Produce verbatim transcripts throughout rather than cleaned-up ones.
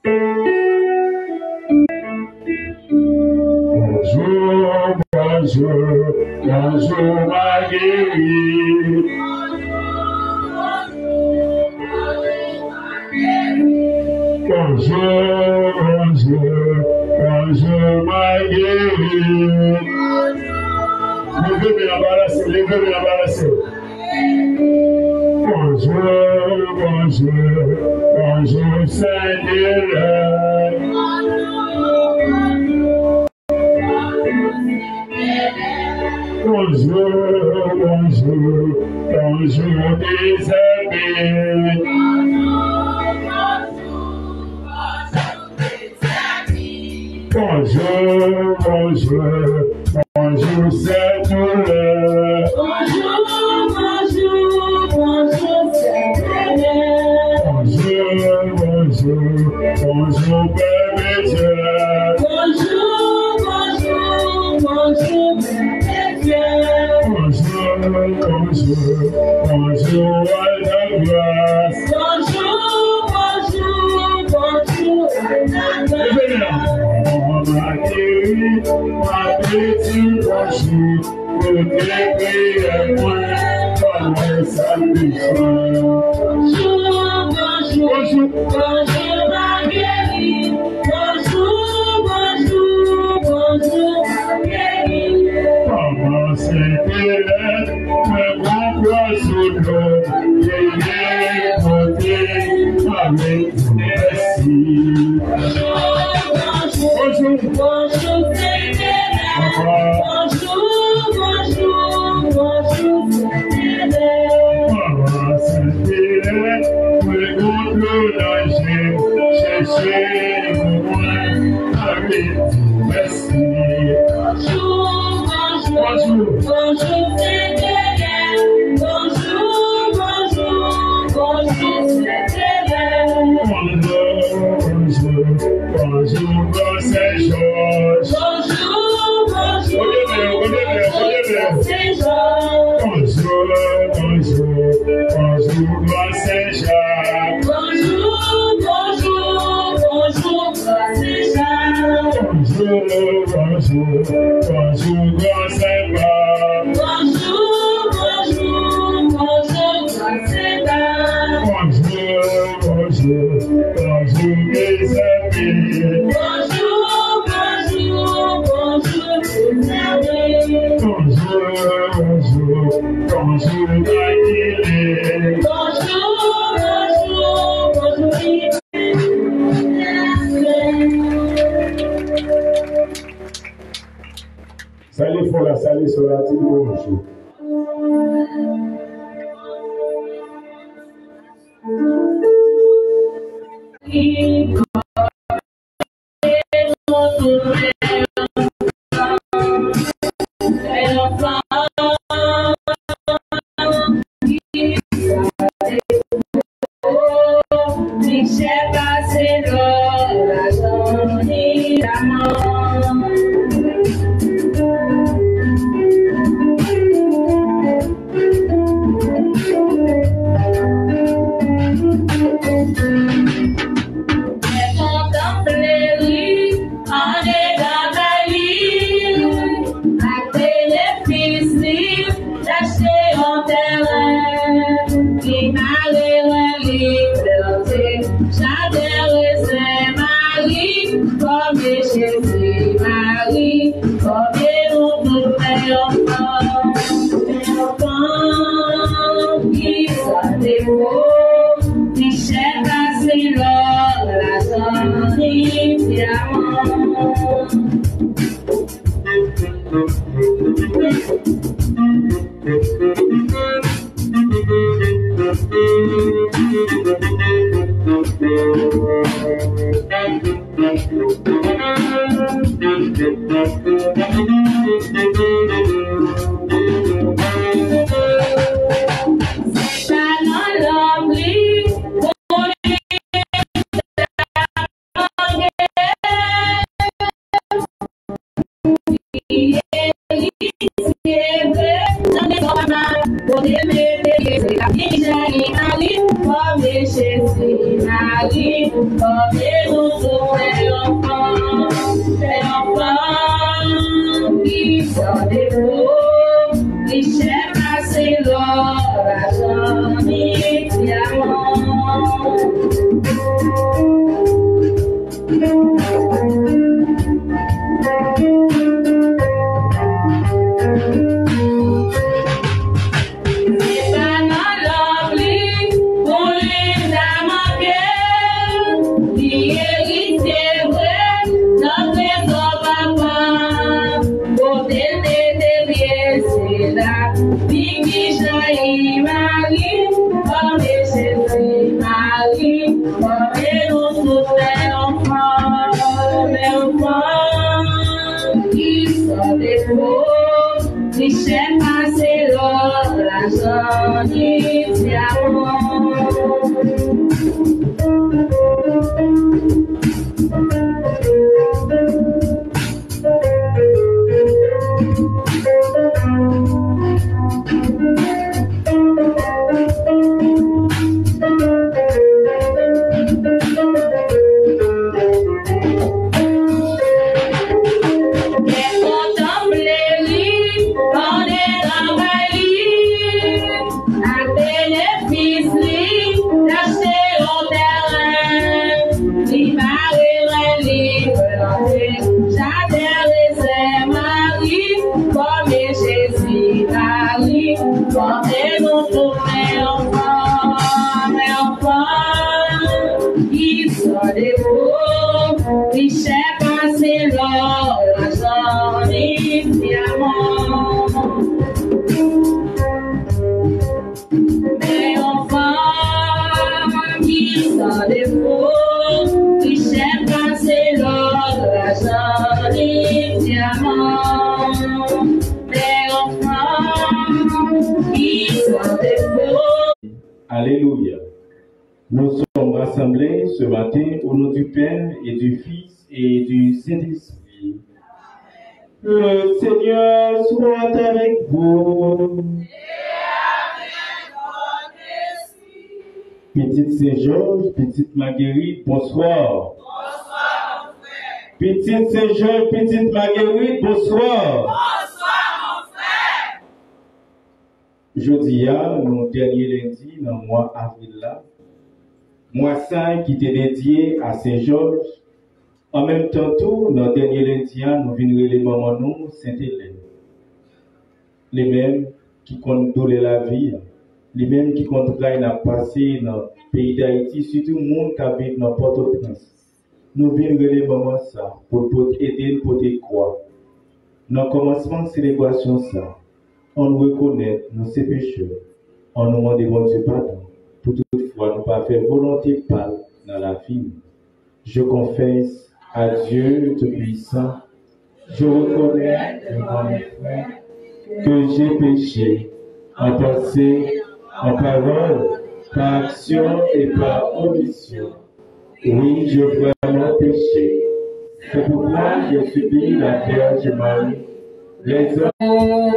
Bonjou, bonjou, bonjou, Magueri. Bonjou, bonjou, bonjou, Magueri. Leve men an, balanse, leve men an, balanse. Bonjou, bonjou, bonjou, Sentelè. Bonjou, bonjou, bonjou, Dezèbe. Bonjou, bonjou, bonjou, Sè Toulè. Bonjou, bonjou, bonjou, Sè Toulè. Bonjou, bonjou, bonjou, Pè Betèl. Bonjou, bonjou, bonjou, Pè Betèl. Bonjou, bonjou, bonjou, Wòl Dagras. Bonjou, bonjou, bonjou, Wòl Dagras. Leve men an. Mama Keri, mande di bonjou, koute priyè mwen, ban mwen sa m bezwen. Bonjou, bonjou, bonjou, Magueri. Bonjou, bonjou, bonjou, Magueri. Kòman se te lè mwen gon kwa sou do m, te gen kote m ale di mèsi. Bonjou, bonjou, bonjou, Sentelè. Bonjou, bonjou, bonjou, Sentelè. Mama Sentelè, mwen gon dlo nan je m, chèche pou mwen, ale di mèsi. Bonjou, bonjou, bonjou, Sentelè. Bonjou, bonjou, bonjou, Sentelè. Bonjou, bonjou, bonjou, Gran Sen Jòj. Bonjou, bonjou, bonjou, Gran Sen Jòj. Bonjou, bonjou, bonjou, Gran Sen Jak. Bonjou, bonjou, bonjou, Gran Sen Jak. Bonjou, bonjou, bonjou, Gran Sen Bab. Bonjou, bonjou, bonjou, Gran Sen Bab. Bonjou, bonjou, bonjou, Dezèbe. Bonjou, bonjou, bonjou, Dezèbe. Bonjou, bonjou, bonjou, Makile. Bonjou, bonjou, bonjou, Salye fò la, salye sò la, di bonjou. Michel pase lò, lajan ni diaman. Lè kontan fleri andedan kay li, ak benefis li, l achte yon tèren, li mare ren, li plante jaden rezen. Mari, kòbe Jezi, Mari, kòbe nou tout pè yon fanm. Pè yon fanm ki san defo, ki chè pase lò, lajan ni dyaman. Rezon pou fè anfan, fè anfan ki san defo, li chè pase lò, lajan, ni dyaman. Se pa nan love li, pou li ta manke, li eritye vre, nan trezò papa. Kote l te devye, se la, li ki jayi Mari, fòme Jezi Mari, fòme nou tout, fè anfan, fè anfan ki san defo, li chè pase lò, lajan, ni dyaman. Gen kontan pleri, konnen travay li, ak benefis li, l achte yon tèren. Li mare ren li, plante jaden rezen Mari, fòme Jezi Mari, fòme nou tout, men anfan, men anfan ki san defo, li chè pase lò, lajan, ni dyaman. Men yon fanmi san defo, ki chè pase lò, lajan, ni dyaman. Men yon fanmi san defo. Alléluia. Nous sommes rassemblés ce matin au nom du Père et du Fils et du Saint-Esprit. Le Seigneur soit avec vous. Pitit Sen Jòj, pitit Magerit, bonswa. Pitit Sen Jòj, pitit Magerit, bonswa. Jodi a, nou dènye lendi nan mwa avril la, mwa sa ki te dedye a Sen Jòj. An menm tan tou, nan dènye lendi a, nou vin rele manman nou Sent Elèn. Li menm ki konn doulè lavi a, li menm ki konn tray n ap pase nan peyi Dayiti, sitou moun k ap viv nan Pòtoprens. Nou vin rele manman sa pou l pot-, ede n pote kwa. Nan kòmansman selebrasyon sa, ann rekonèt nou se pechè. Ann mande Bondye padon pou tout fwa nou pa fè volonte pa l nan lavi nou. Je confesse à Dieu Tout-Puissant, je reconnais devant mes frères que j'ai péché en pensée, en parole, par action et par omission. Oui, j'ai vraiment péché. C'est pourquoi j'ai subi la Vierge Marie. Les hommes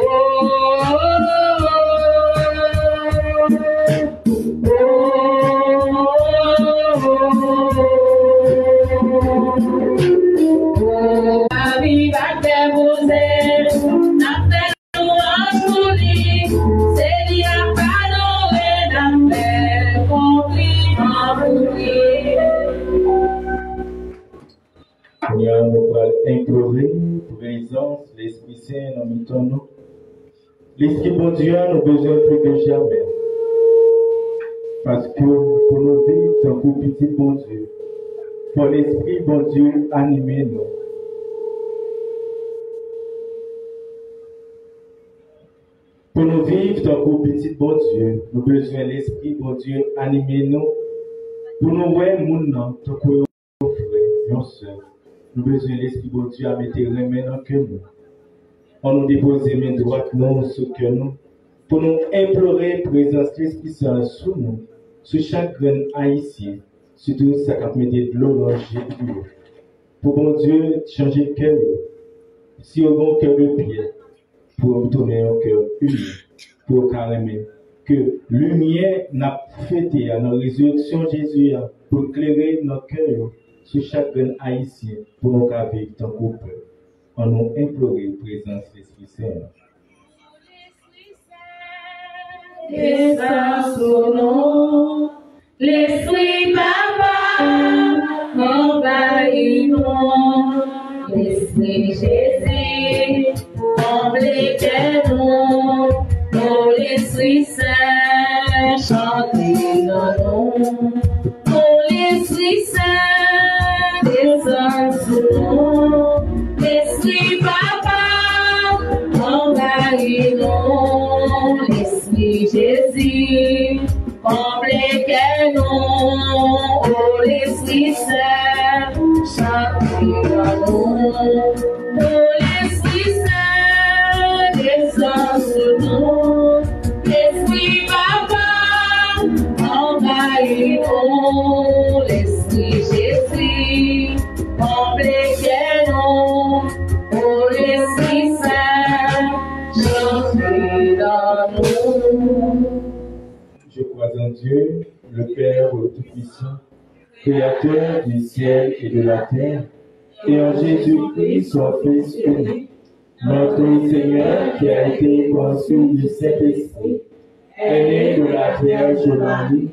Kounye a, nou pral enplore prezans Lespri Sen nan mitan nou. Lespri Bondye a, nou bezwen l pli ke jamè. Paske pou nou viv tankou pitit Bondye, fò Lespri Bondye anime nou. Pou nou viv tankou pitit Bondye, nou bezwen Lespri Bondye anime nou, pou nou wè moun nan tankou yon frè, yon sè. Nou bezwen Lespri Bondye a mete renmen nan kè nou. Ann nou depoze men dwat nou sou kè nou, pou nou enplore prezans Lespri Sen an sou nou, sou chak grenn Ayisyen, sitou sa k ap mete dlo nan je pou yo. Pou Bondye chanje kè yo. Si yo gen yon kè de pyè, pou yo tounen yon kè ini, pou yo ka renmen. Ke limyè n ap fete a nan rezireksyon Jezi a, pou l klere nan kè yo, sou chak grenn Ayisyen pou nou ka viv tankou pèp. Ann nou enplore prezans Lespri Sen an. Desann sou nou, Lespri Papa, anvayi nou. Lespri Jezi, konble kè nou. O Lespri Sen, chante nan nou. O Lespri Sen, desann sou nou. Lespri Papa, anvayi nou. Lespri Jezi, konble kè nou. O Lespri Sen, chante nan nou. O Lespri Sen, desann sou nou. Lespri Papa, anvayi nou. Lespri Jezi, konble kè nou. O Lespri Sen, chante nan nou. Je crois en Dieu, le Père Tout-Puissant, créateur du ciel et de la terre, et en Jésus-Christ, son Fils unique, notre Seigneur, qui a été conçu du Saint-Esprit, est né de la Vierge Marie,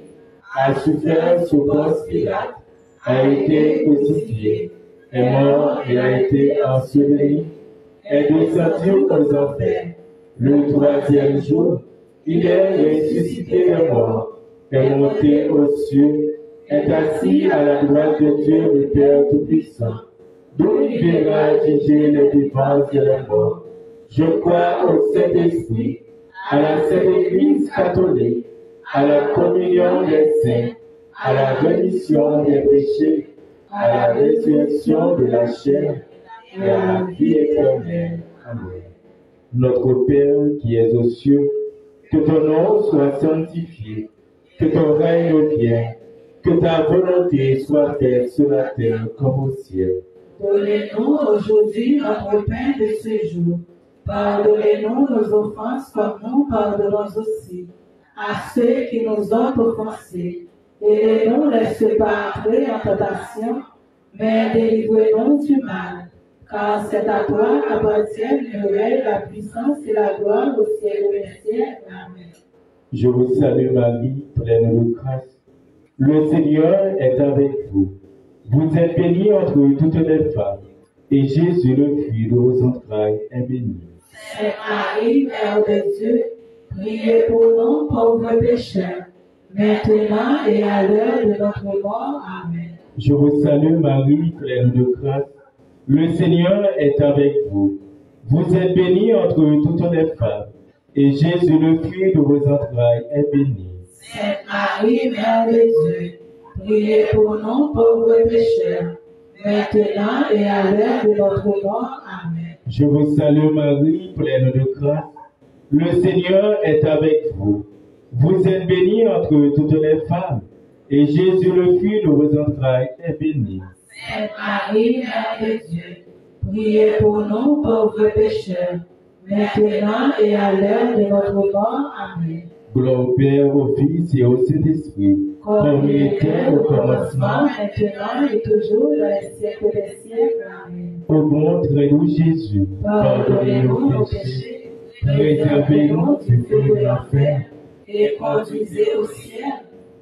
a souffert sous Ponce Pilate, a été crucifié, est mort et a été enseveli, est descendu aux enfers. Le troisième jour, il est ressuscité des morts, est monté aux cieux, est assis à la droite de Dieu le Père Tout-Puissant, d'où il viendra juger les vivants et les morts. Je crois au Saint-Esprit, à la Sainte Église catholique, à la communion des saints, à la rémission des péchés, à la résurrection de la chair et à la vie éternelle. Amen. Notre Père qui es aux cieux, que ton nom soit sanctifié, que ton règne vienne, que ta volonté soit faite sur la terre comme au ciel. Donne-nous aujourd'hui notre pain de ce jour. Pardonne-nous nos offenses comme nous pardonnons aussi à ceux qui nous ont offensés. Et ne nous laisse pas entrer en tentation, mais délivre-nous du mal. Car c'est à toi qu'appartiennent le règne, la puissance et la gloire au siècle des siècles. Amen. Je vous salue Marie, pleine de grâce. Le Seigneur est avec vous. Vous êtes bénie entre toutes les femmes, et Jésus, le fruit de vos entrailles, est béni. Sainte Marie, Mère de Dieu, priez pour nous pauvres pécheurs, maintenant et à l'heure de notre mort. Amen. Je vous salue Marie, pleine de grâce, le Seigneur est avec vous. Vous êtes bénie entre toutes les femmes, et Jésus, le fruit de vos entrailles, est béni. Sainte Marie, Mère de Dieu, priez pour nous pauvres pécheurs, maintenant et à l'heure de notre mort. Amen. Je vous salue Marie, pleine de grâce, le Seigneur est avec vous. Vous êtes bénie entre toutes les femmes, et Jésus, le fruit de vos entrailles, est béni. Sainte Marie, Mère de Dieu, priez pour nous pauvres pécheurs, maintenant et à l'heure de notre mort. Amen. Gloire au Père, au Fils et au Saint-Esprit, comme il était au commencement, maintenant et toujours, dans les siècles des siècles. Amen. Ô bon, très doux Jésus, pardonnez nos péchés, préservez-nous du feu de l'enfer, et conduisez au ciel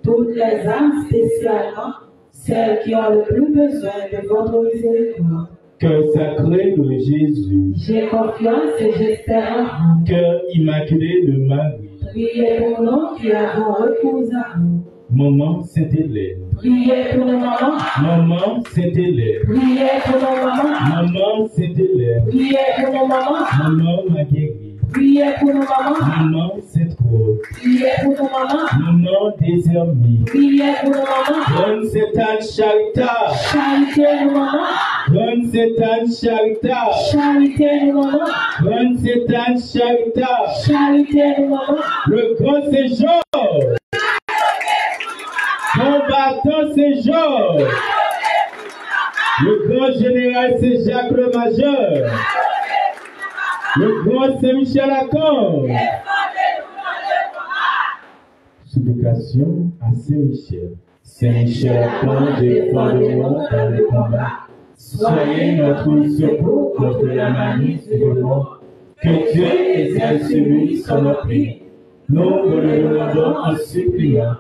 toutes les âmes, spécialement celles qui ont le plus besoin de votre miséricorde. Cœur sacré de Jésus, j'ai confiance et j'espère en vous. Cœur immaculé de Marie, priez pour nous qui avons recours à vous. Maman Sainte Hélène, priez pour nous, maman. Maman Sainte Hélène, priez pour nous, maman. Maman Sainte Hélène, priez pour nous, maman. Maman Marguerite, priez pour nous, maman. Maman Sainte Croix, priez pour nous, maman. Maman Désirmée, priez pour nous, maman. Grande Sainte Anne Charitable, charité nous, maman. Grande Sainte Anne Charitable, charité nous, maman. Grande Sainte Anne Charitable, charité nous, maman. Le grand Saint Georges, combattant Saint Georges, le grand général Saint Jacques le Majeur, le grand Saint Michel Archange. Supplication à Saint Michel. Saint Michel Archange, défendez-nous dans le combat. Soyez notre secours contre la malice du démon. Que Dieu exerce sur lui son empire. Nous vous le demandons en suppliant.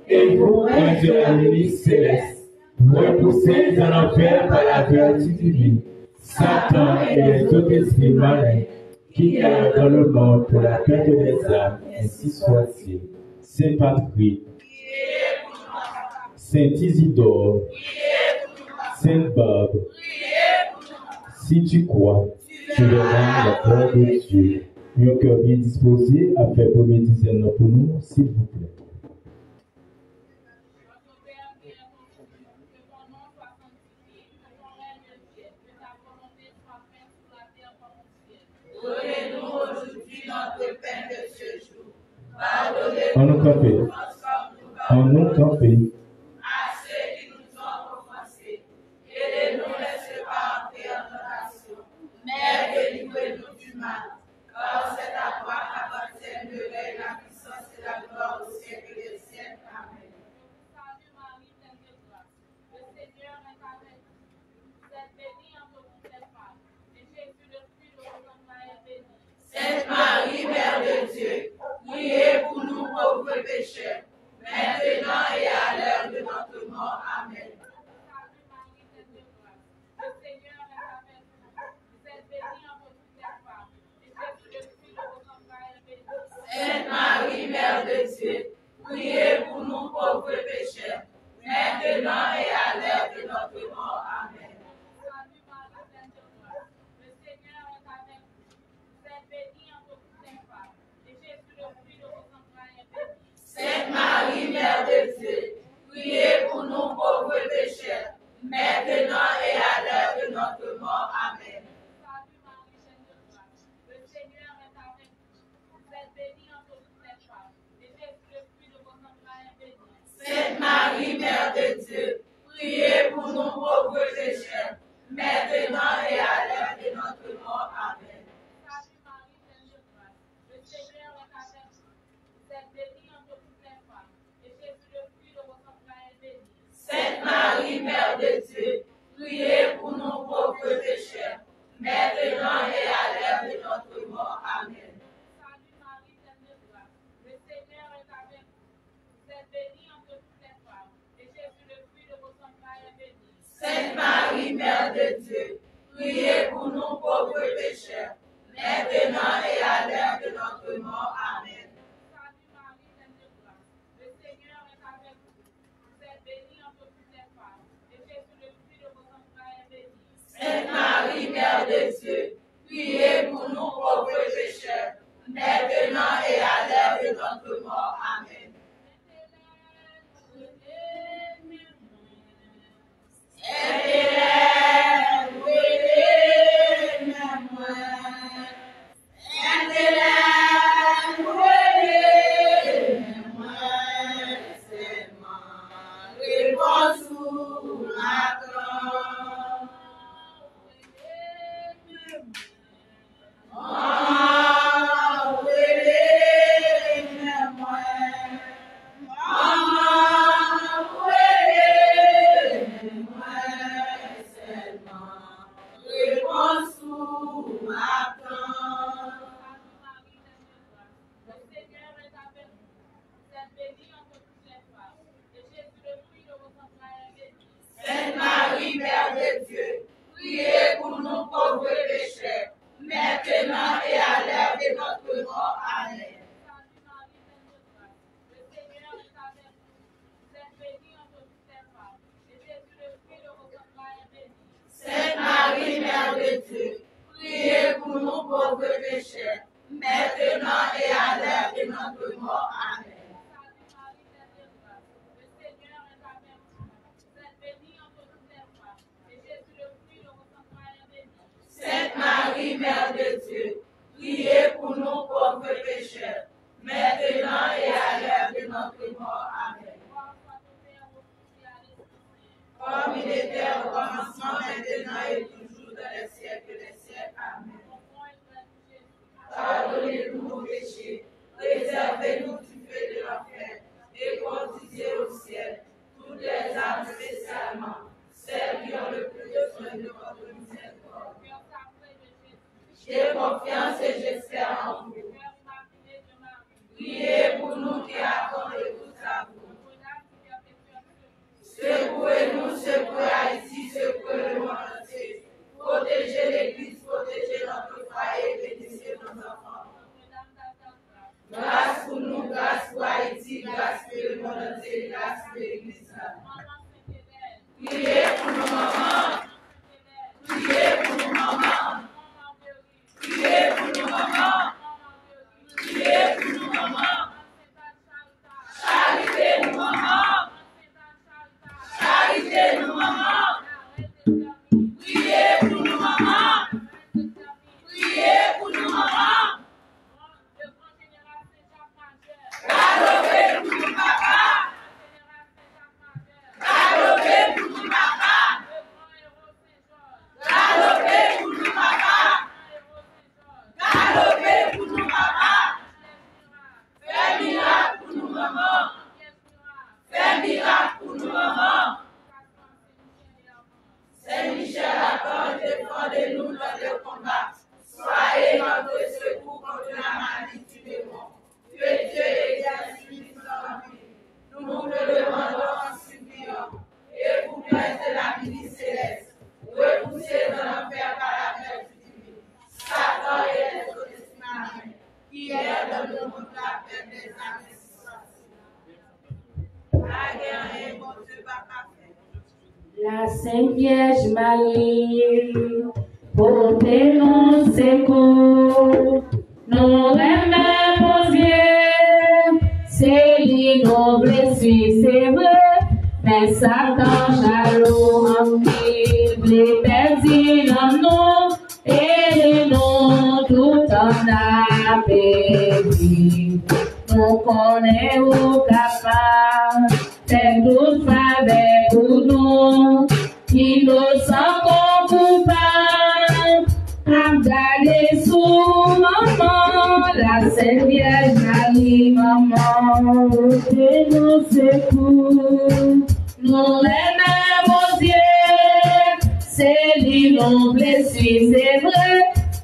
Et vous, anges et ministres célestes, repoussés en enfer par la vertu divine, Satan et les autres esprits malins qui errent dans le monde pour la perte des âmes, ainsi soit-il. Saint Patrick, Saint Isidore, Sainte Barbe, si tu crois, tu verras la gloire de Dieu. Yon kè byen dispoze ap fè premye dizèn nan pou nou, silvouplè. Donnez-nous aujourd'hui notre pain de ce jour. Pardonnez-nous nos offenses comme nous pardonnons aussi à ceux qui nous ont offensés. An nou kanpe. An nou kanpe. Et ne nous laisse pas entrer en tentation, mais délivre-nous du mal. Car c'est à toi qu'appartiennent le règne, la puissance et la gloire au siècle des siècles. Amen. Le Seigneur est avec vous. Vous êtes bénie entre toutes les femmes, et Jésus, le fruit de vos entrailles, est béni. Sainte Marie, Mère de Dieu, priez pour nous pauvres pécheurs, maintenant et à l'heure de notre mort. Amen. Salut Marie, pleine de grâce, le Seigneur est avec vous. Vous êtes bénie entre toutes les femmes, et Jésus, le fruit de vos entrailles, est béni. Sainte Marie, Mère de Dieu, priez pour nous pauvres pécheurs, maintenant et à l'heure de notre mort. Amen. Salut Marie, pleine de grâce, le Seigneur est avec vous. Vous êtes bénie entre toutes les femmes, et Jésus, le fruit de vos entrailles, est béni. Sainte Marie, Mère de Dieu, priez pour nous pauvres pécheurs, maintenant et à l'heure de notre mort. Amen. Salut Marie, pleine de grâce, le Seigneur est avec vous. Vous êtes bénie entre toutes les femmes, et Jésus, le fruit de vos entrailles, est béni. Sainte Marie, Mère de Dieu, priez pour nous pauvres pécheurs, maintenant et à l'heure de notre mort. Amen. Salut Marie, pleine de grâce, le Seigneur est avec vous. Vous êtes bénie entre toutes les femmes, et Jésus, le fruit de vos entrailles, est béni. Sainte Marie, Mère de Dieu, priez pour nous pauvres pécheurs, maintenant et à l'heure de notre mort. Amen. Salut Marie, pleine de grâce, le Seigneur est avec vous. Vous êtes bénie entre toutes les femmes, et Jésus, le fruit de vos entrailles, est béni. Sainte Marie, Mère de Dieu, priez pour nous pauvres pécheurs, maintenant et à l'heure de notre mort. Amen. Salut Marie, pleine de grâce, le Seigneur est avec vous. Vous êtes bénie entre toutes les femmes, et Jésus, le fruit de vos entrailles, est béni. Sainte Marie, Mère de Dieu, priez pour nous pauvres pécheurs, maintenant et à l'heure de notre mort. Amen. Sainte Hélène, J'ai confiance et j'espère en vous. Priez pour nous qui avons des doutes à vous. Secourez nous, secourez Haïti, secourez le monde entier. Protégez l'Église, protégez notre foyer, bénissez nos enfants. Gras pou nou, gras pou Ayiti, gras pou lemonn antye, gras pou legliz la. Priye pou nou manman. Priye pou nou manman. Priye pou nou manman. Priye pou nou manman. Charite nou manman. Charite nou manman. Priye pou nou manman. Priye pou nou manman. Galope pou nou papa. Galope pou nou papa. Galope pou nou papa. Galope pou nou papa. Fè mirak pou nou manman. Fè mirak pou nou manman. Sen Michel, archange, défendez-nous dans le combat. Soyez notre secours contre la maladie du démon. Que Dieu exerce puissamment en nous. Nous vous le demandons en suppliant. Et vous, prince de la milice céleste, repoussez en enfer par la vertu divine Satan et les autres esprits malins qui errent dans le monde la perte des âmes et suspense. Pa gen anyen Bondye pa ka fè. La Sent Vyèj Mari, pote nou sekou. Nou renmen Bondye, se li nou vle swiv, se vre. Men Satan jalou anpil, vle pèdi nanm nou. Ede nou tout ann apeli. Nou konnen ou kapab fè tout favè pou nou. Inosan kon koupab, ap gade sou manman, la Sent Vyèj Mari manman. Pote nou sekou. Nou renmen Bondye, se li nou vle swiv, se vre.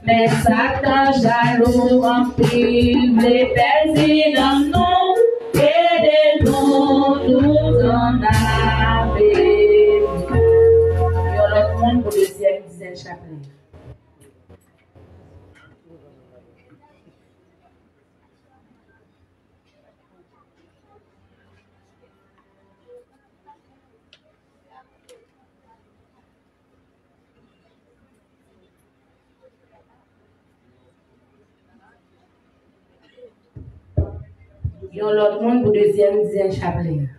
Men Satan jalou anpil, vle pèdi nanm nou, ede nou tout ann apeli. Yon lòt moun pou dezyèm dizèn chaplè. Yon lòt moun pou dezyèm dizèn chaplè a.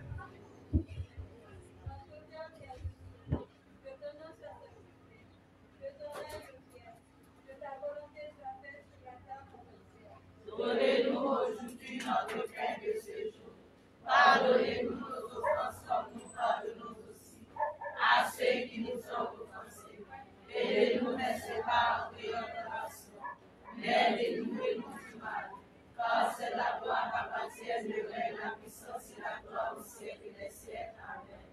Donnez-nous aujourd'hui notre pain de ce jour. Pardonnez-nous nos offenses comme nous pardonnons aussi à ceux qui nous ont offensés. Et ne nous laisse pas entrer en tentation, mais délivre-nous du mal. Car c'est la gloire, la partie, le règne, la puissance et la gloire au siècle des siècles. Amen.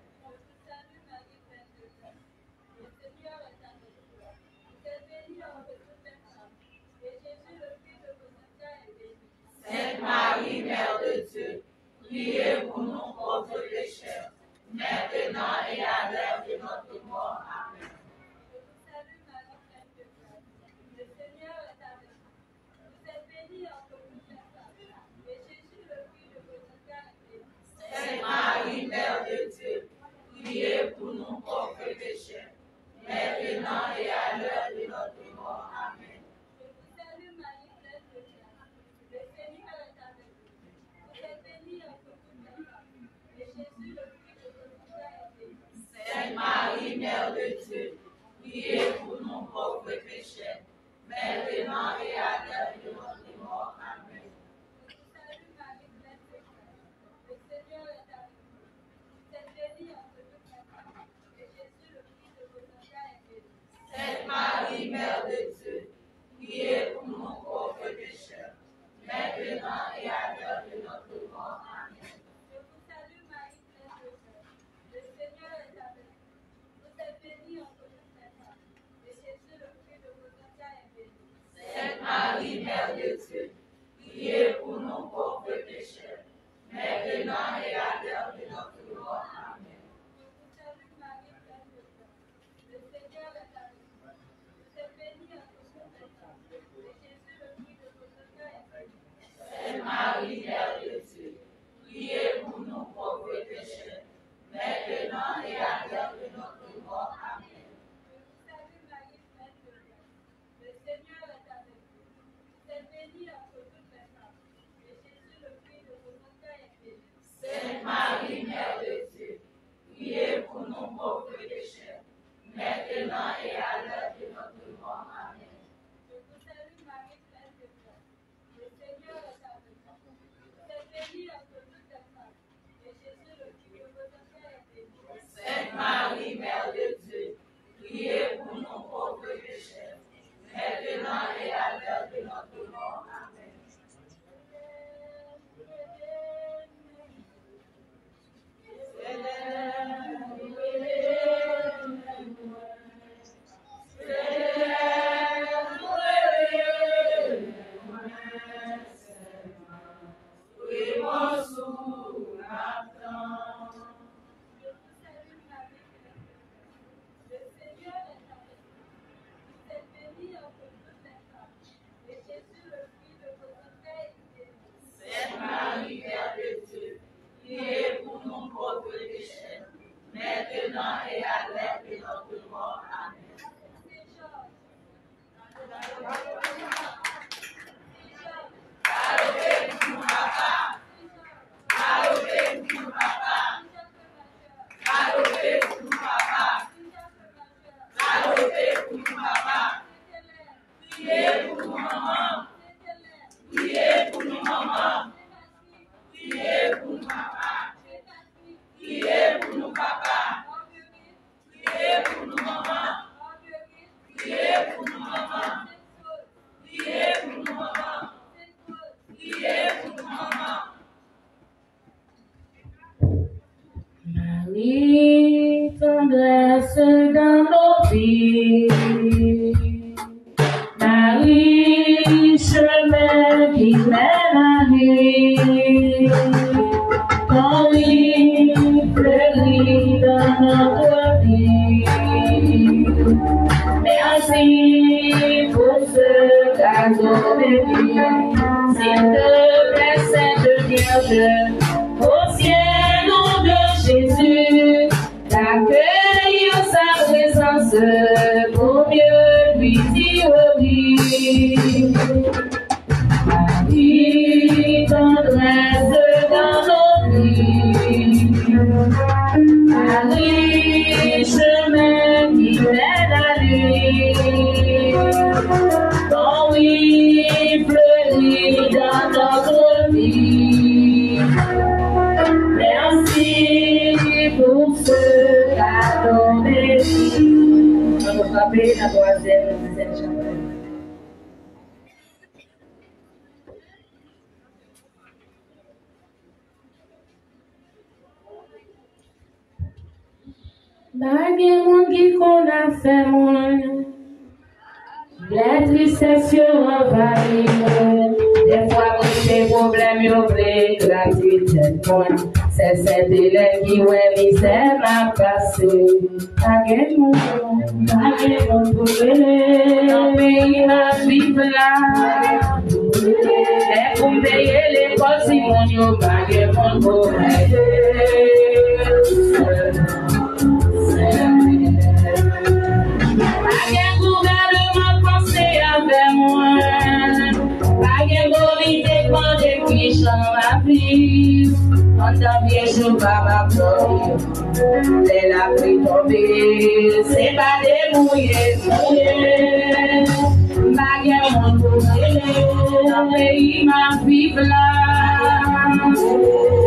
Le Seigneur est avec vous. Vous êtes bénie entre toutes les femmes, et Jésus, le fruit de vos entrailles, est béni. Sainte Marie, Mère de Dieu, priez pour nous pauvres pécheurs, maintenant et à l'heure de notre mort. Amen. Je vous salue, Marie, pleine de grâce, le Seigneur est avec vous. Vous êtes bénie entre toutes les femmes, et Jésus, le fruit de vos entrailles, est béni. Sainte Marie, Mère de Dieu, priez pour nous pauvres pécheurs, maintenant et à l'heure de notre mort. Amen. Je vous salue, Marie, pleine de grâce, le Seigneur est avec vous. Vous êtes bénie entre toutes les femmes, et Jésus, le fruit de vos entrailles, est béni. Sainte Priez pour nous pauvres pécheurs, maintenant et à l'heure de notre mort. Amen. Je vous salue, Marie, pleine de grâce. Le Seigneur est avec vous. Vous êtes bénie entre toutes les femmes, et Jésus, le fruit de vos entrailles, est béni. Sainte Marie, Mère de Dieu, priez pour nous pauvres pécheurs, maintenant et à l'heure de notre mort. Amen. Je vous salue, Marie, pleine de grâce. Le Seigneur est avec vous. Vous êtes bénie entre toutes les femmes, et Jésus, le fruit de vos entrailles, est béni. Sainte Marie, Mère de Dieu, priez pour nous pauvres pécheurs, maintenant et à l'heure de notre mort. Amen. Je vous salue, Marie, pleine de grâce. Le Seigneur est avec vous. Vous êtes bénie entre toutes les femmes, et Jésus, le fruit de vos entrailles, est béni. Sainte Marie, Mère de Dieu, priez pour nous pauvres pécheurs, maintenant et à l'heure de notre mort. Amen. Sainte Marie, Mère de Dieu, priez pour nous pauvres pécheurs, maintenant et à l'heure de notre mort. Amen. Priye pou nou manman. Priye pou nou manman. Priye pou nou papa. Priye pou nou papa. Priye pou nou manman. Priye pou nou manman. Priye pou nou manman. Priye pou nou manman. Marie, tendresse dans nos vies. Marie, chemin qui mène à lui. Ton lit fleurit dans notre vie. Merci pour ce cadeau de vie. S'il te plaît, Sainte Vierge, au ciel, nom de Jésus, d'accueillir sa présence pour mieux lui dire oui. Marie, tendresse dans nos vies. Marie, chemin qui mène à lui. Ton oui fleurit dans notre vie. Merci pour ce cadeau béni. Nou frape nan twazyèm, dizyèm chapèl. Pa gen moun ki konn afè mwen. Lè tristès yo anvayi mwen. Dèfwa mwen se pwoblèm yo vle eklate tèt mwen. Sèl sète lè ki wè mizè m ap pase. Pa gen moun, pa gen moun pou rele. Nan peyi m ap viv la. Lè pou m peye lekòl timoun yo, pa gen moun pou rele. Pa gen gouvènman k panse avè mwen. Pa gen komite k mande kijan m ap viv. Anndan pye jou pa m ap dòmi. Lè lapli tonbe, se pa debouye m ye. M pa gen moun pou m rele. Nan peyi m ap viv la.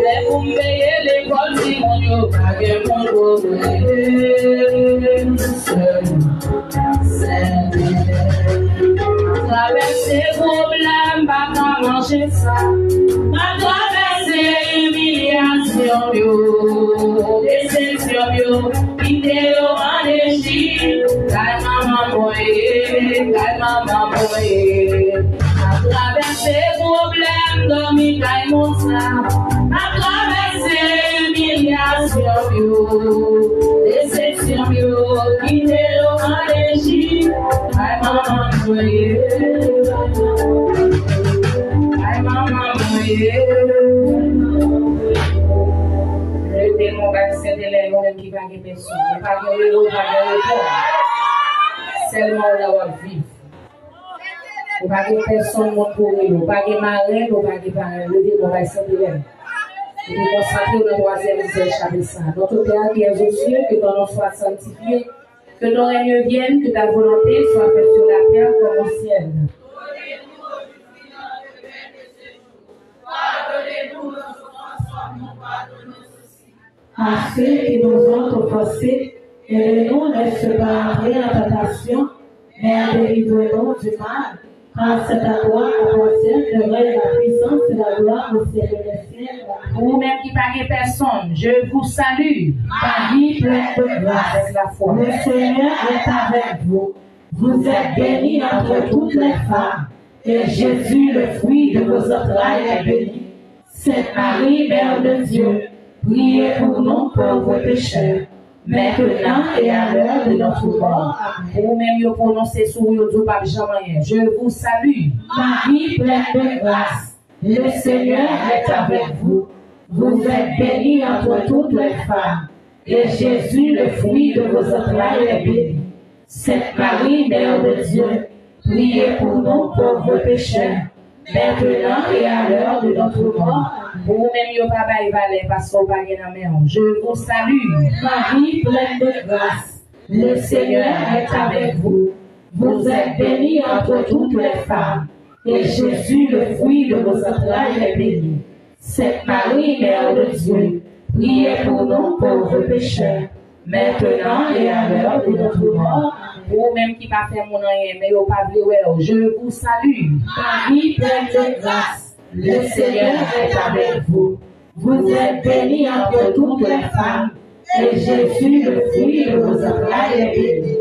Lè pou m peye lekòl timoun yo, pa gen moun pou m rele. Sèl mwen, sèl mwen. Travèse pwoblèm, pa ka manje sa. M ap travèse imilyasyon yo, desepsyon yo, kite yo an Ejip. Kay manman mwen ye, kay manman mwen ye. M ap Travèse pwoblèm, dòmi kay moun sa. M ap travèse imilyasyon yo, desepsyon yo, kite yo an Ejip. Ay manman mwen ye. Ay manman mwen ye. Leve men w bay Sentèlè, nou menm ki pa gen pèsonn. Ou pa gen rele, ou pa gen repon. Sèlman w la w ap viv. Ou pa gen pèsonn moun pou rele, ou pa gen marenn, ou pa gen parenn. Leve men w bay Sentèlè. Epi konsantre w nan twazyèm zèl chapit sa. Notre Père qui es aux cieux, que ton nom soit sanctifié, que ton règne vienne, que ta volonté soit faite sur la terre comme au ciel. À ceux qui nous ont offensés, et ne nous laisse pas entrer en tentation, mais délivre-nous du mal, car c'est à toi qu'appartiennent le règne, la puissance et la gloire au siècle des siècles. Ou menm ki pa gen pèsonn, je vous salue. Marie pleine de grâce, avec la foi. Le Seigneur est avec vous. Vous êtes bénie entre toutes les femmes, et Jésus, le fruit de vos entrailles, est béni. Sainte Marie, Mère de Dieu, priez pour nous pauvres pécheurs, maintenant et à l'heure de notre mort. Amen. Ou menm yo pwononse sou ou, yo di w p ap janm anyen. Je vous salue. Marie pleine de grâce, le Seigneur est avec vous. Vous êtes bénie entre toutes les femmes, et Jésus, le fruit de vos entrailles, est béni. Sainte Marie, Mère de Dieu, priez pour nous pauvres pécheurs, maintenant et à l'heure de notre mort. Amen. Ou menm yo pa bay valè paske w pa gen nan men w. Je vous salue. Marie pleine de grâce, le Seigneur est avec vous. Vous êtes bénie entre toutes les femmes, et Jésus, le fruit de vos entrailles, est béni. Sainte Marie, Mère de Dieu, priez pour nous pauvres pécheurs, maintenant et à l'heure de notre mort. Amen. Ou menm ki pa fè moun anyen, men yo pa vle wè w. Je vous salue. Marie pleine de grâce, le Seigneur est avec vous. Vous êtes bénie entre toutes les femmes, et Jésus, le fruit de vos entrailles, est béni.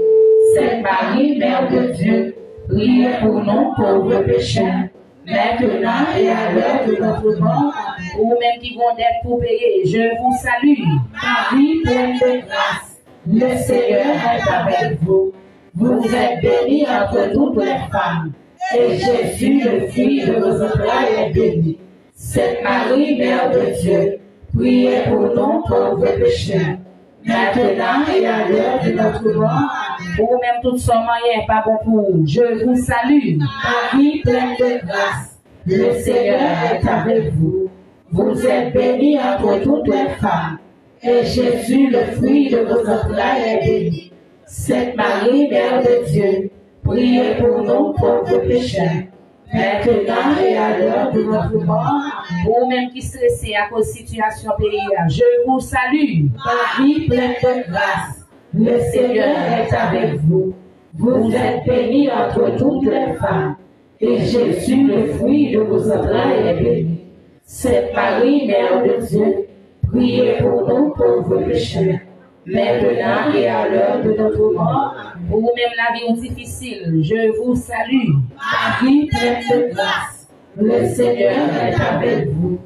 Sainte Marie, Mère de Dieu, priez pour nous pauvres pécheurs, maintenant et à l'heure de notre mort. Amen. Ou menm ki gon dèt pou peye, je vous salue. Marie pleine de grâce, le Seigneur est avec vous. Vous êtes bénie entre toutes les femmes, et Jésus, le fruit de vos entrailles, est béni. Sainte Marie, Mère de Dieu, priez pour nous pauvres pécheurs, maintenant et à l'heure de notre mort. Amen. Ou menm tout sa w manyen pa bon pou ou. Je vous salue. Marie pleine de grâce, le Seigneur est avec vous. Vous êtes bénie entre toutes les femmes, et Jésus, le fruit de vos entrailles, est béni. Sainte Marie, Mère de Dieu, priez pour nous pauvres pécheurs, maintenant et à l'heure de notre mort. Amen. Ou menm ki strese akoz sitiyasyon peyi a, je vous salue. Marie pleine de grâce, le Seigneur est avec vous. Vous êtes bénie entre toutes les femmes, et Jésus, le fruit de vos entrailles, est béni. Sainte Marie, Mère de Dieu, priez pour nous pauvres pécheurs, maintenant et à l'heure de notre mort. Amen. Ou menm lavi w difisil, je vous salue. Marie pleine de grâce, le Seigneur est avec vous.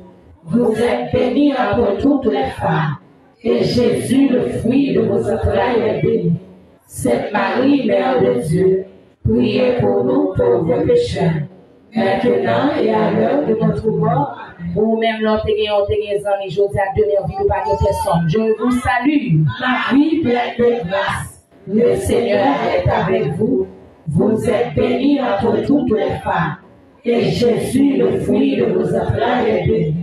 Vous êtes bénie entre toutes les femmes, et Jésus, le fruit de vos entrailles, est béni. Sainte Marie, Mère de Dieu, priez pour nous pauvres pécheurs, maintenant et à l'heure de notre mort. Amen. Ou menm lè w te gen, w te gen zanmi, jodi a demen w vide, ou pa gen pèsonn. Je vous salue. Marie pleine de grâce, le Seigneur est avec vous. Vous êtes bénie entre toutes les femmes, et Jésus, le fruit de vos entrailles, est béni.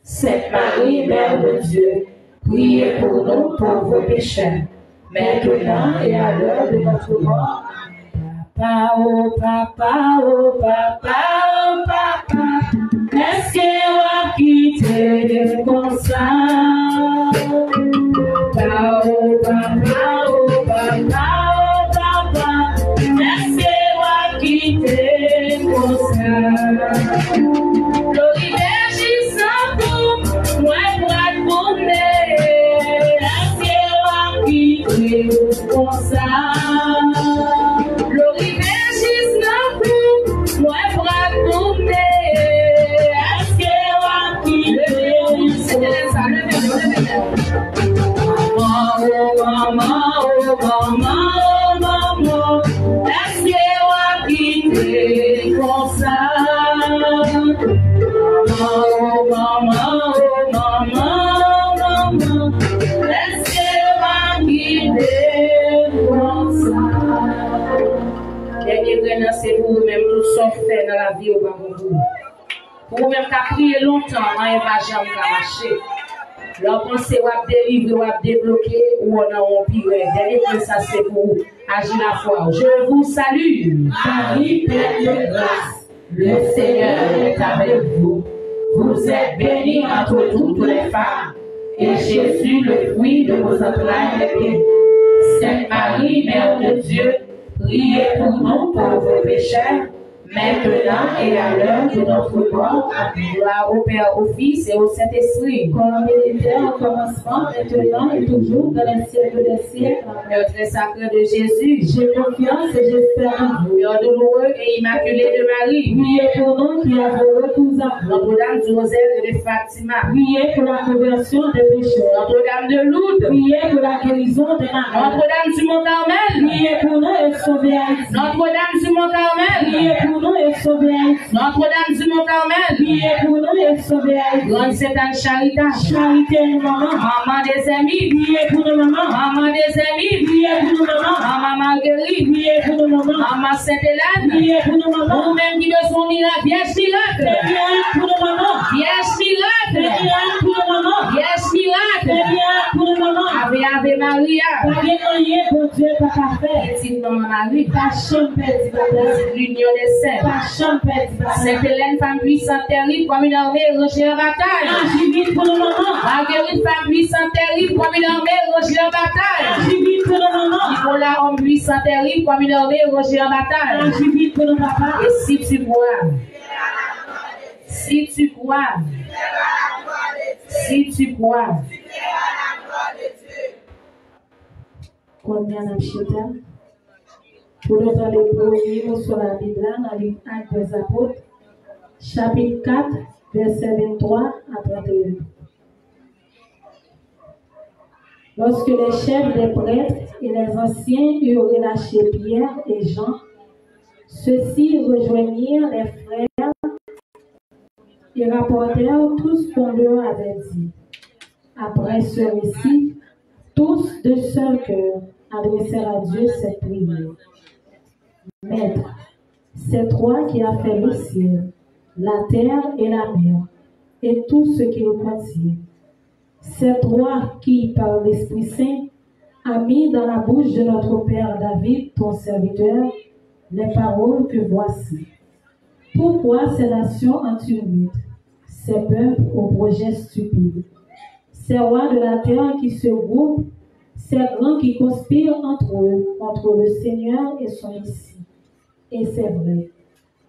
Sainte Marie, Mère de Dieu, priez pour nous pauvres pécheurs, maintenant et à l'heure de notre mort. Amen. Papa, oh papa, oh papa, oh papa, èske w ap kite m konsa? Papa, oh papa, oh papa, oh papa, èske w ap kite m konsa? Dlo rive jis nan kou, mwen pral tounen. Èske w ap kite m konsa? Dlo rive jis nan kou, mwen pral tounen. fè nan lavi yo pa bon pou ou. Pou ou menm k ap priye lontan, anyen pa janm ka mache. Lè w panse w ap delivre, w ap debloke, ou nan yon pi rèd. Dènye pwen sa se pou ou. Aji lafwa w. Je vous salue. Marie pleine de grâce, le Seigneur est avec vous. Vous êtes bénie entre toutes les femmes, et Jésus, le fruit de vos entrailles, est béni. Sainte Marie, Mère de Dieu, priez pour nous pauvres pécheurs, maintenant et à l'heure de notre mort. Amen. Gloire au Père, au Fils et au Saint-Esprit. Comme il était au commencement, maintenant et toujours, dans les siècles des siècles. Amen. Père très sacré de Jésus. J'ai confiance et j'espère en vous. Père douloureux et immaculé de Marie. Priez pour nous qui avons recours à vous. Notre-Dame du Rosaire et de Fatima. Priez pour la conversion des pécheurs. Notre-Dame de Lourdes. Priez pour la guérison des malades. Notre-Dame du Mont Carmel. Priez pour nous et sauvez Haïti. Notre-Dame du Mont Carmel. Priez pour nous et sauvez Haïti. Notre-Dame du Mont Carmel. Priez pour nous et sauvez Haïti. Grande Sainte Anne Charita. Charité nous, maman. Maman des amis. Priez pour nous, maman. Maman des amis. Priez pour nous, maman. Maman Marguerite. Priez pour nous, maman. Maman Sainte Hélène. Priez pour nous, maman. Ou menm ki bezwen mirak, Vyèj Milat. Seigneur, pour nous, maman. Vyèj Milat. Seigneur, pour nous, maman. Vyèj Milat. Seigneur, pour nous, maman. Ave, Ave Maria. Pa gen anyen Bondye pa ka fè. Pitit Manman Mari. Pa janm pèdi batay. L'Union des Saints. Pa janm pèdi batay. Sainte Hélène, femme puissante, terrible, comme une armée rangée en bataille. Aji vit pou nou, maman. Marguerite, femme puissante, terrible, comme une armée rangée en bataille. Aji vit pou nou, maman. Nicolas, homme puissant, terrible, comme une armée rangée en bataille. Aji vit pou nou, papa. Et si tu crois, si tu crois, si tu crois. Kounye a n ap chita pou nou tande premye moso Labib la nan liv Actes des Apôtres, chapit kat, vèsè venntwa a trannteyen. Lorsque les chefs des prêtres et les anciens eurent relâché Pierre et Jean, ceux-ci rejoignirent les frères et rapportèrent tout ce qu'on leur avait dit. Après ce récit, tous d'un seul cœur adressèrent à Dieu cette prière. Maître, c'est toi qui as fait le ciel, la terre et la mer, et tout ce qu'ils contiennent. C'est toi qui, par l'Esprit Saint, as mis dans la bouche de notre père David, ton serviteur, les paroles que voici. Pourquoi ces nations en tumulte, ces peuples aux projets stupides, ces rois de la terre qui se groupent, ces grands qui conspirent entre eux contre le Seigneur et son Messie? Et c'est vrai,